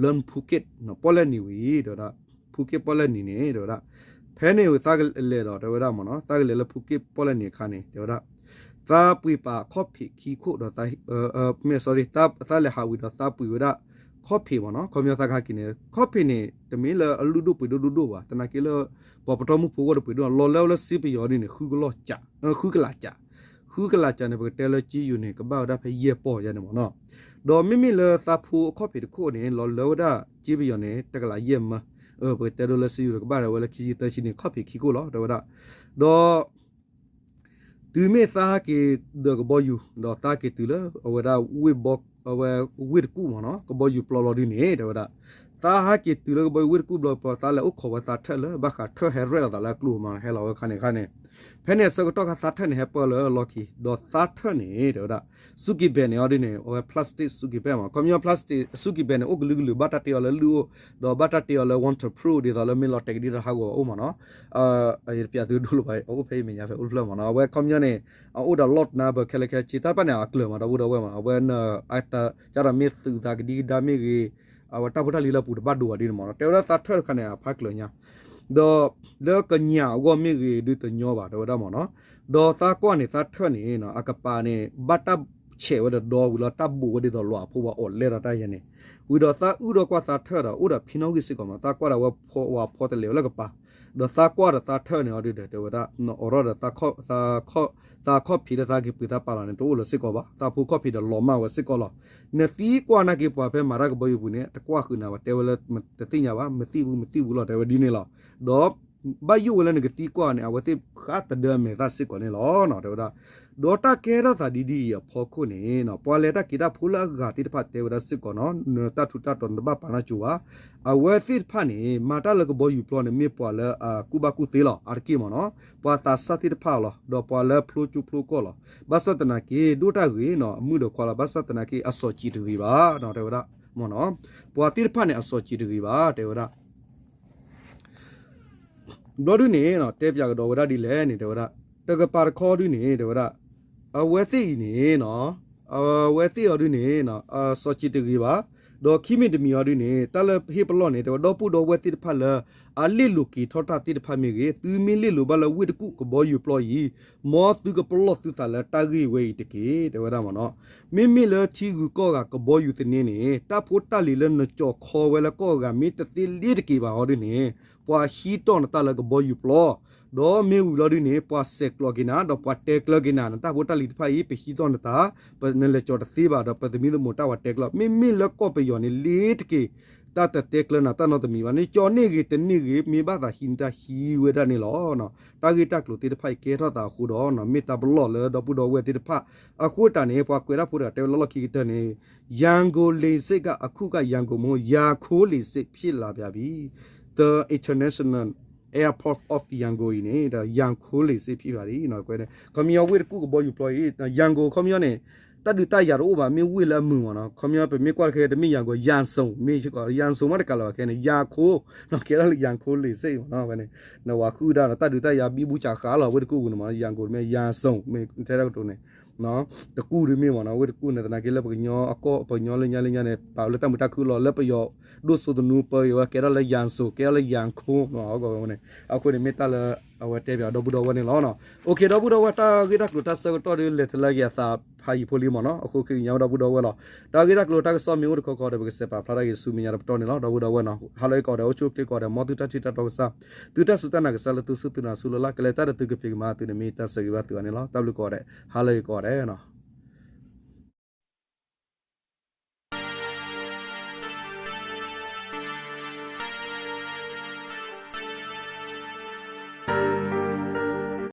လၢ Phuket ပီၣ်လဲၣ်နံၤဝံၤ တဲဝဲဒၣ် Phuket ပီၣ်လဲၣ်နံၤန့ၣ် တဲဝဲဒၣ် ဖဲန့ၣ်သးကလဲၤဒီး တဲဝဲဒၣ်မ့ၢ်နီၤ သးကလဲၤလၢ Phuket ပီၣ်လဲၣ်နံၤအခါန့ၣ် တဲဝဲဒၣ် သးပှ့ၤပာ်ခီၣ်ဖံးခံခိၣ်ဒီး မ့ၢ် sorry သးလဲၤဟးဝံၤဒီး သးပှ့ၤဝဲဒၣ် ခီၣ်ဖံးမ့ၢ်နီၤ ခီပညီသးကဟဲက့ၤန့ၣ် ခီၣ်ဖံးန့ၣ် တမ့ၢ်လၢအလုၢ်ဒိၣ်ပှ့ၤဒိၣ်ဒိၣ်ဒိၣ်ဘၣ် သနာ်က့လၢ ပှၤပတီၢ်မုၢ်ဖိအဂီၢ်တပှ့ၤဒိၣ် လီၤလၢဝဲလၢစ့ပယီၤဒ်န့ၣ် ဃုကလီၢ် ဃုကလးကး ဃုကလးကးန့ၣ် ပကတဲလၢက့ယိၤန့ၣ် ကဘၣ်ဝဲဒၣ်ဖဲယဲၢ်ပီၢ်ယါန့ၣ်မ့ၢ်နီၤ ဒီးမ့မ့ၢ်လၢသးဖိအခီၣ်ဖံးတခိၣ်န့ၣ် လီၤလၢဝဲဒၣ်က့ပယီၤန့ၣ် တကလးယဲၢ်မၢ ပကတဲဒိလၢစ့ယိၤဒီး ကဘၣ်ဝဲလၢခံဆံသၢဆံန့ၣ် ခီၣ်ဖံးခံခိၣ်လီၤ တဲဝဲဒၣ် ဒီး တုၤမ့ၢ်သးဟဲက့ၤဒီးကဘီယူၤ ဒီးသးက့ၤတုၤလၢအဝဲဒၣ်ဝ့ၢ်ဘီ အဝဲဝ့ၢ်တကူၣ်မ့ၢ်နီၤ ကဘီယူၤပျီလီၤဒုန့ၣ် တဲဝဲဒၣ် သးဟဲက့ၤတုၤလၢကဘီယူၤဝ့ၢ်တကူၣ်ဘျီ ပသးလဲၤအိၣ်ခိးဝဲသးထၢၣ်လၢ ဘၣ်ဃးထၢၣ်ဟဲရဲၣ်လီၤသးလၢအကျိၤမ့ၢ် ဟဲလီၤဝဲခါန့ၣ်ခါန့ၣ် ဖဲန့ၣ်အဆၢကတီၢ်ခါသးထၢၣ်န့ၣ်ဟဲပၢၢ်လၢလီၢ်ခံ ဒီးသးထၢၣ်န့ၣ် တဲဝဲဒၣ် စူးကံးဘဲးန့ၣ်အီၤဒ်န့ၣ် အဝဲ plastic စူးကံးဘဲးမ့ၢ် ခီပညီ plastic စူးကံးဘဲးန့ၣ် အိၣ်ကလုာ်ကလုာ် ဘၣ်တၢ်တ့အီၤလၢလုၢ်အိၣ် ဒီးဘၣ်တၢ်တ့အီၤလၢ waterproof ဒ်သိးလၢမ့ၢ်လီၤတဲာ်ကဒံတဟးဂီၤဘၣ်အိၣ်မ့ၢ်နီၤ ယတပျးသုဒိၣ်လၢၤဘၣ် အအိၣ်ဖဲအံၤမဲာ်ညါဖဲအိၣ်တဖျၢၣ်မ့ၢ်နီၤ အဝဲခီပညီန့ၣ် အအိၣ်ဒီးလီၢ်တနါဘၢခဲလၢာ်ခဲဆ့ တၢ်တဖၣ်န့ၣ် အကျၢၤမး ဒီပုၢ်ဒီဝဲၢ်မး အဝဲ ကဒီးမ့ၢ်သုးသးကဒံကဒါမ့ၢ်ဂ့ၤ အဝဲတၢ်ဖိတၢ်လံၤလၢအပူၤတဘၣ်ဒိဘၣ်ဒ်န့ၣ်မ့ၢ်နီၤ တဲဝဲဒၣ်သးထၢၣ်တခါန့ၣ် အဖးကျၢၤညါ ဒီးလၢကညးအဂီၢ်မ့ၢ်ဂ့ၤဒုးတညီဘၣ် တဲဝဲဒၣ်မ့ၢ်နီၤ. ဒီးသးကွၢ်န့ၣ် သးထၢၣ်န့ၣ် အကပၤန့ၣ် ဘၣ်တၢ်ဆဲးဝဲဒီးဒီဝံၤလီၤ တၢ်ဘိးဝဲဒ်သိးလီၤအဖိဝဲအိးလဲဒီးတၢ်ယဲန့ၣ်, ဝံၤဒီးသးအုၣ်ဒီးကွၢ်သးထၢၣ်ဒီး အိၣ်ဒီးဖံနီၣ်ဂံၢ်စ့ၢ်ကီးမး သးကွၢ်ဒီးဝဲဖီဝဲဖီတလဲၤဝဲလၢကပၤ, ဒီးသးကွၢ်ဒီးသးထၢၣ်န့ၣ်အီၤဒုးဒီး တဲဝဲဒၣ် အိးထီၣ်ဒီး သးခီၣ်ဖံးလၢသးက့ၤပှ့ၤသးပာ်လီၤန့ၣ် တအိၣ်လၢၤစ့ၢ်ကီးဘၣ်, သးဖိခီၣ်ဖံးဒီးလီၤမၢ်ဝဲစ့ၢ်ကီးလီၤ. နသံကွၢ်နာ်က့ၤပှၤဖဲမၤတၢ်ကဘီယူၤပူၤန့ၣ် တကွၢ်ဃုာ်နၤဘၣ် တဲဝဲလၢ တသ့ၣ်ညါဘၣ် မသံၣ်ဘူး မသံၣ်ဘူးလီၤ တဲဝဲဒ်န့ၣ်လီၤ. ဒီးဘၣ်ယိၣ်ဝဲလၢနကသံကွၢ်န့ၣ် အဝဲသ့ၣ်ဃးတဒၢအမဲာ်သၣ်စ့ၢ်ကီးန့ၣ်လီၤ တဲဝဲဒၣ်. ဒီးတၢ်ကဲထီၣ်သးဒ်ဒ်အံၤအဖီခိၣ်န့ၣ် ပှၤလဲၤတၢ်က့ၤတၢ်ဖိလၢအဂၤသ့ၣ်တဖၣ်တဲဝဲဒၣ်စ့ၢ်ကီးနီၤ နတၢ်ထူးတၢ်တီၤနတဘၣ်ပာ်နၢ်ကၠိဘၣ်. အဝဲသ့ၣ်တဖၣ်န့ၣ် မၤတၢ်လၢကဘီယူၤပျီန့ၣ် မ့ၢ်ပှၤလၢအကူၣ်ဘၣ်ကူၣ်သ့လီၤ အါတက့ၢ်မ့ၢ်နီၤ, ပှၤသးစၢ်သ့ၣ်တဖၣ်လီၤ ဒီးပှၤလၢဖျိကၠိဖျိကီၢ်လီၤ. ဘၣ်ဆၣ်သနာ်က့ ဒိၣ်တၢ်ဂ့ၤနီၤ အမုၣ်ဒီးခွါလီၤ ဘၣ်ဆၣ်သနာ်က့ အစီၤစံးတဂ့ၤဘၣ် တဲဝဲဒၣ်မ့ၢ်နီၤ, ပှၤသ့ၣ်တဖၣ်န့ၣ် အစီၤစံးတဂ့ၤဘၣ် တဲဝဲဒၣ် ဘျီဒုန့ၣ် တဲပၠးကဒီးဝဲဒၣ်ဒ်လဲၣ်န့ၣ် တဲဝဲဒၣ် တကပၤတခီဒုန့ၣ် တဲဝဲဒၣ် အဝဲသ့ၣ်အံၤန့ၣ် အဝဲသ့ၣ်အီၤဒုန့ၣ် အစီၤစံးတဂ့ၤဘၣ်. ဒီးခံမံၤတမံၤအီၤဒုန့ၣ် တၢ်လၢဟ့ၣ်ပလီၢ်န့ၣ် တဲဝဲဒီပုၢ်ဒီဝဲၢ်သ့ၣ်တဖၣ်လၢ အလ့ၣ်လိာ်က့ၤထီၣ်တၢ်သ့ၣ်တဖၣ်မ့ၢ်ဂ့ၤ သုမ့ၢ်လ့ၣ်လိာ်ဘၣ်လၢဝ့ၢ်တကူၣ်ကဘီယူၤပျီအံၤ မ်သုကပလီၢ်သုသးလၢတၢ်ဂ့ၢ်ဝဲအံၤတက့ၢ် တဲဝဲဒၣ်မ့ၢ်နီၤ. မ့မ့ၢ်လၢထံဂုၤကီၢ်ဂၤကဘီယူၤသန့န့ၣ် တၢ်ဖိတၢ်လံၤလၢနကၠီၤခီဝဲလၢကီၢ်ဂၤမ့ၢ်တသ့လ့ၤတက့ၤဘၣ်အီၤဒုန့ၣ် ပှၤဟံးတီၢ်နတၢ်လၢကဘီယူၤပျီ, ဒီးမ့ၢ်ဝံၤလီၤဒုန့ၣ် ပှၤဆဲးကျိးက့ၤနၤ ဒီးပှၤတဲကျၢၤက့ၤနၤ နတၢ်ဖိတၢ်လံၤတဖၣ်အံၤ ပဟံးတီၢ်နတၢ်, နလဲၤကၠီၤတသ့ဘၣ်ဒီး ပသမံသမိးတၢ်ဝဲတဲကျၢၤ, မ့မ့ၢ်လၢကီၢ်ပယီၤန့ၣ် လ့ၤတက့ၤ တၢ်တတဲကျၢၤနၤတၢ်နီတမံၤဘၣ်န့ၣ် ကၠီၤန့ၢ်ဂ့ၤတန့ၢ်ဂ့ၤ မ့ၢ်ဘၣ်သးဟံးနတၢ်ဟံးဝဲဒၣ်န့ၣ်လီၤ. တၢ်ဂ့ၢ်တၢ်ကျိၤသ့ၣ်တဖၣ်အံၤကဲထီၣ်သးအဃိဒီး မ့ၢ်တၢ်ပလီၢ်လၢဒီပုၢ်ဒီဝဲၢ်သ့ၣ်တဖၣ်, အဃိတၢ်န့ၣ် ပှၤကွဲးတၢ်ဖိတဂၤတဲဝဲလၢလီၢ်ခံကတၢၢ်န့ၣ် ရန်ကုန်လေဆိပ်က အခုက ရန်ကုန်မဟုတ် ရန်ကုန်လေဆိပ်ဖြစ်လာပြန်ပြီ, the international airport of Yangon အံၤန့ၣ် ရန်ကုန်လေဆိပ်ဖြစ်လာပြီ, ခီပညီဝ့ၢ်တကူၣ်ကဘီယူၤပျီအံၤ ရန်ကုန် ခီပညီန့ၣ် တၢ်ဒုးတၢ်ယၤတအိၣ်ဘၣ် မ့ၢ်ဝ့ၢ်လၢအမုာ်မ့ၢ်နီၤ, ခီပညီပမ့ၢ်ကွၢ်တခဲ တမ့ၢ်ရန်ကုန် ရန်စုံ မ့ၢ် ရန်စုံ မ့ၢ်တကးလီၤဘၣ်ခဲန့ၣ် ရန်ကုန် နီၤ ကဲထီၣ်လၢ ရန်ကုန်လေဆိပ် မ့ၢ်နီၤ, ဝဲန့ၣ် နဝၤဃုဒၣ်ဒီး တၢ်ဒုးတၢ်ယၤဘံဘူစးဃးလီၤ ဝ့ၢ်တကူၣ်ပူၤန့ၣ်မ့ၢ်နီၤ, ရန်ကုန် မ့ၢ် ရန်စုံ မ့ၢ်ထဲတၢ်ကတိၤန့ၣ် တကူၣ်ဒုးမ့ၢ်မ့ၢ်နီၤ, ဝ့ၢ်တကူၣ်န့ၣ် သနာ်က့လၢပကညီအကီၢ် ပကညီလၢညါလၢညါန့ၣ် ပာ်လၢတၢ်မုာ်တၢ်ခုၣ်လီၤ, လၢပယီၤဒိၣ်စိသနူပၢအံၤဝဲ ကဲထီၣ်လၢ ရန်စုံ ကဲထီၣ်လၢ ရန်ကုန် မ့ၢ်နီၤ, အဃိန့ၣ် အဃိန့ၣ်မ့ၢ်တၢ်လၢ အဝဲတဲပၠးဒီပုၢ်ဒီဝဲၢ်န့ၣ်လီၤ. အိၣ်ခ့ ဒီပုၢ်ဒီဝဲၢ် တၢ်ဂ့ၢ်တၢ်ကျိၤတၢ်ဆၢကတီၢ်ဒုး လဲၤတလၢက့ၤအသးဖးယံၤဖိလံမ့ၢ်နီၤ, အဃိခဲကညါဝဲဒီပုၢ်ဒီဝဲၢ်လီၤ. တၢ်ဂ့ၢ်တၢ်ကျိၤတၢ်ကစီၣ်မ့ၢ်အိၣ်တခီခီဒီး ပကစးပာ်ဖျါထီၣ်က့ၤဆူမဲာ်ညါတပတီၢ်န့ၣ်လီၤ. ဒီပုၢ်ဒီဝဲၢ်နီၤ ဟါလၢအဂ့ၤကိးဂၤဒဲး အိၣ်ဆူၣ်အိၣ်ချ့ကိးဂၤဒဲး မ်သုတၢ်ထံၣ်တၢ်တီကစၢ် သုတၢ်စူၢ်တၢ်နာ်ကစၢ်လၢသုစူၢ်သုနာ်ဆူလၢ်လၢ် ကလဲၤတၢ်ဒီးသုကဖံးကမၤသုန့ၣ် မ့ၢ်တၢ်ဆၢဂ့ၤဘၣ်သုအီၤန့ၣ်လီၤ. တၢ်ဘျုးကိးဂၤဒဲး ဟါလၢအဂ့ၤကိးဂၤဒဲးနီၤ.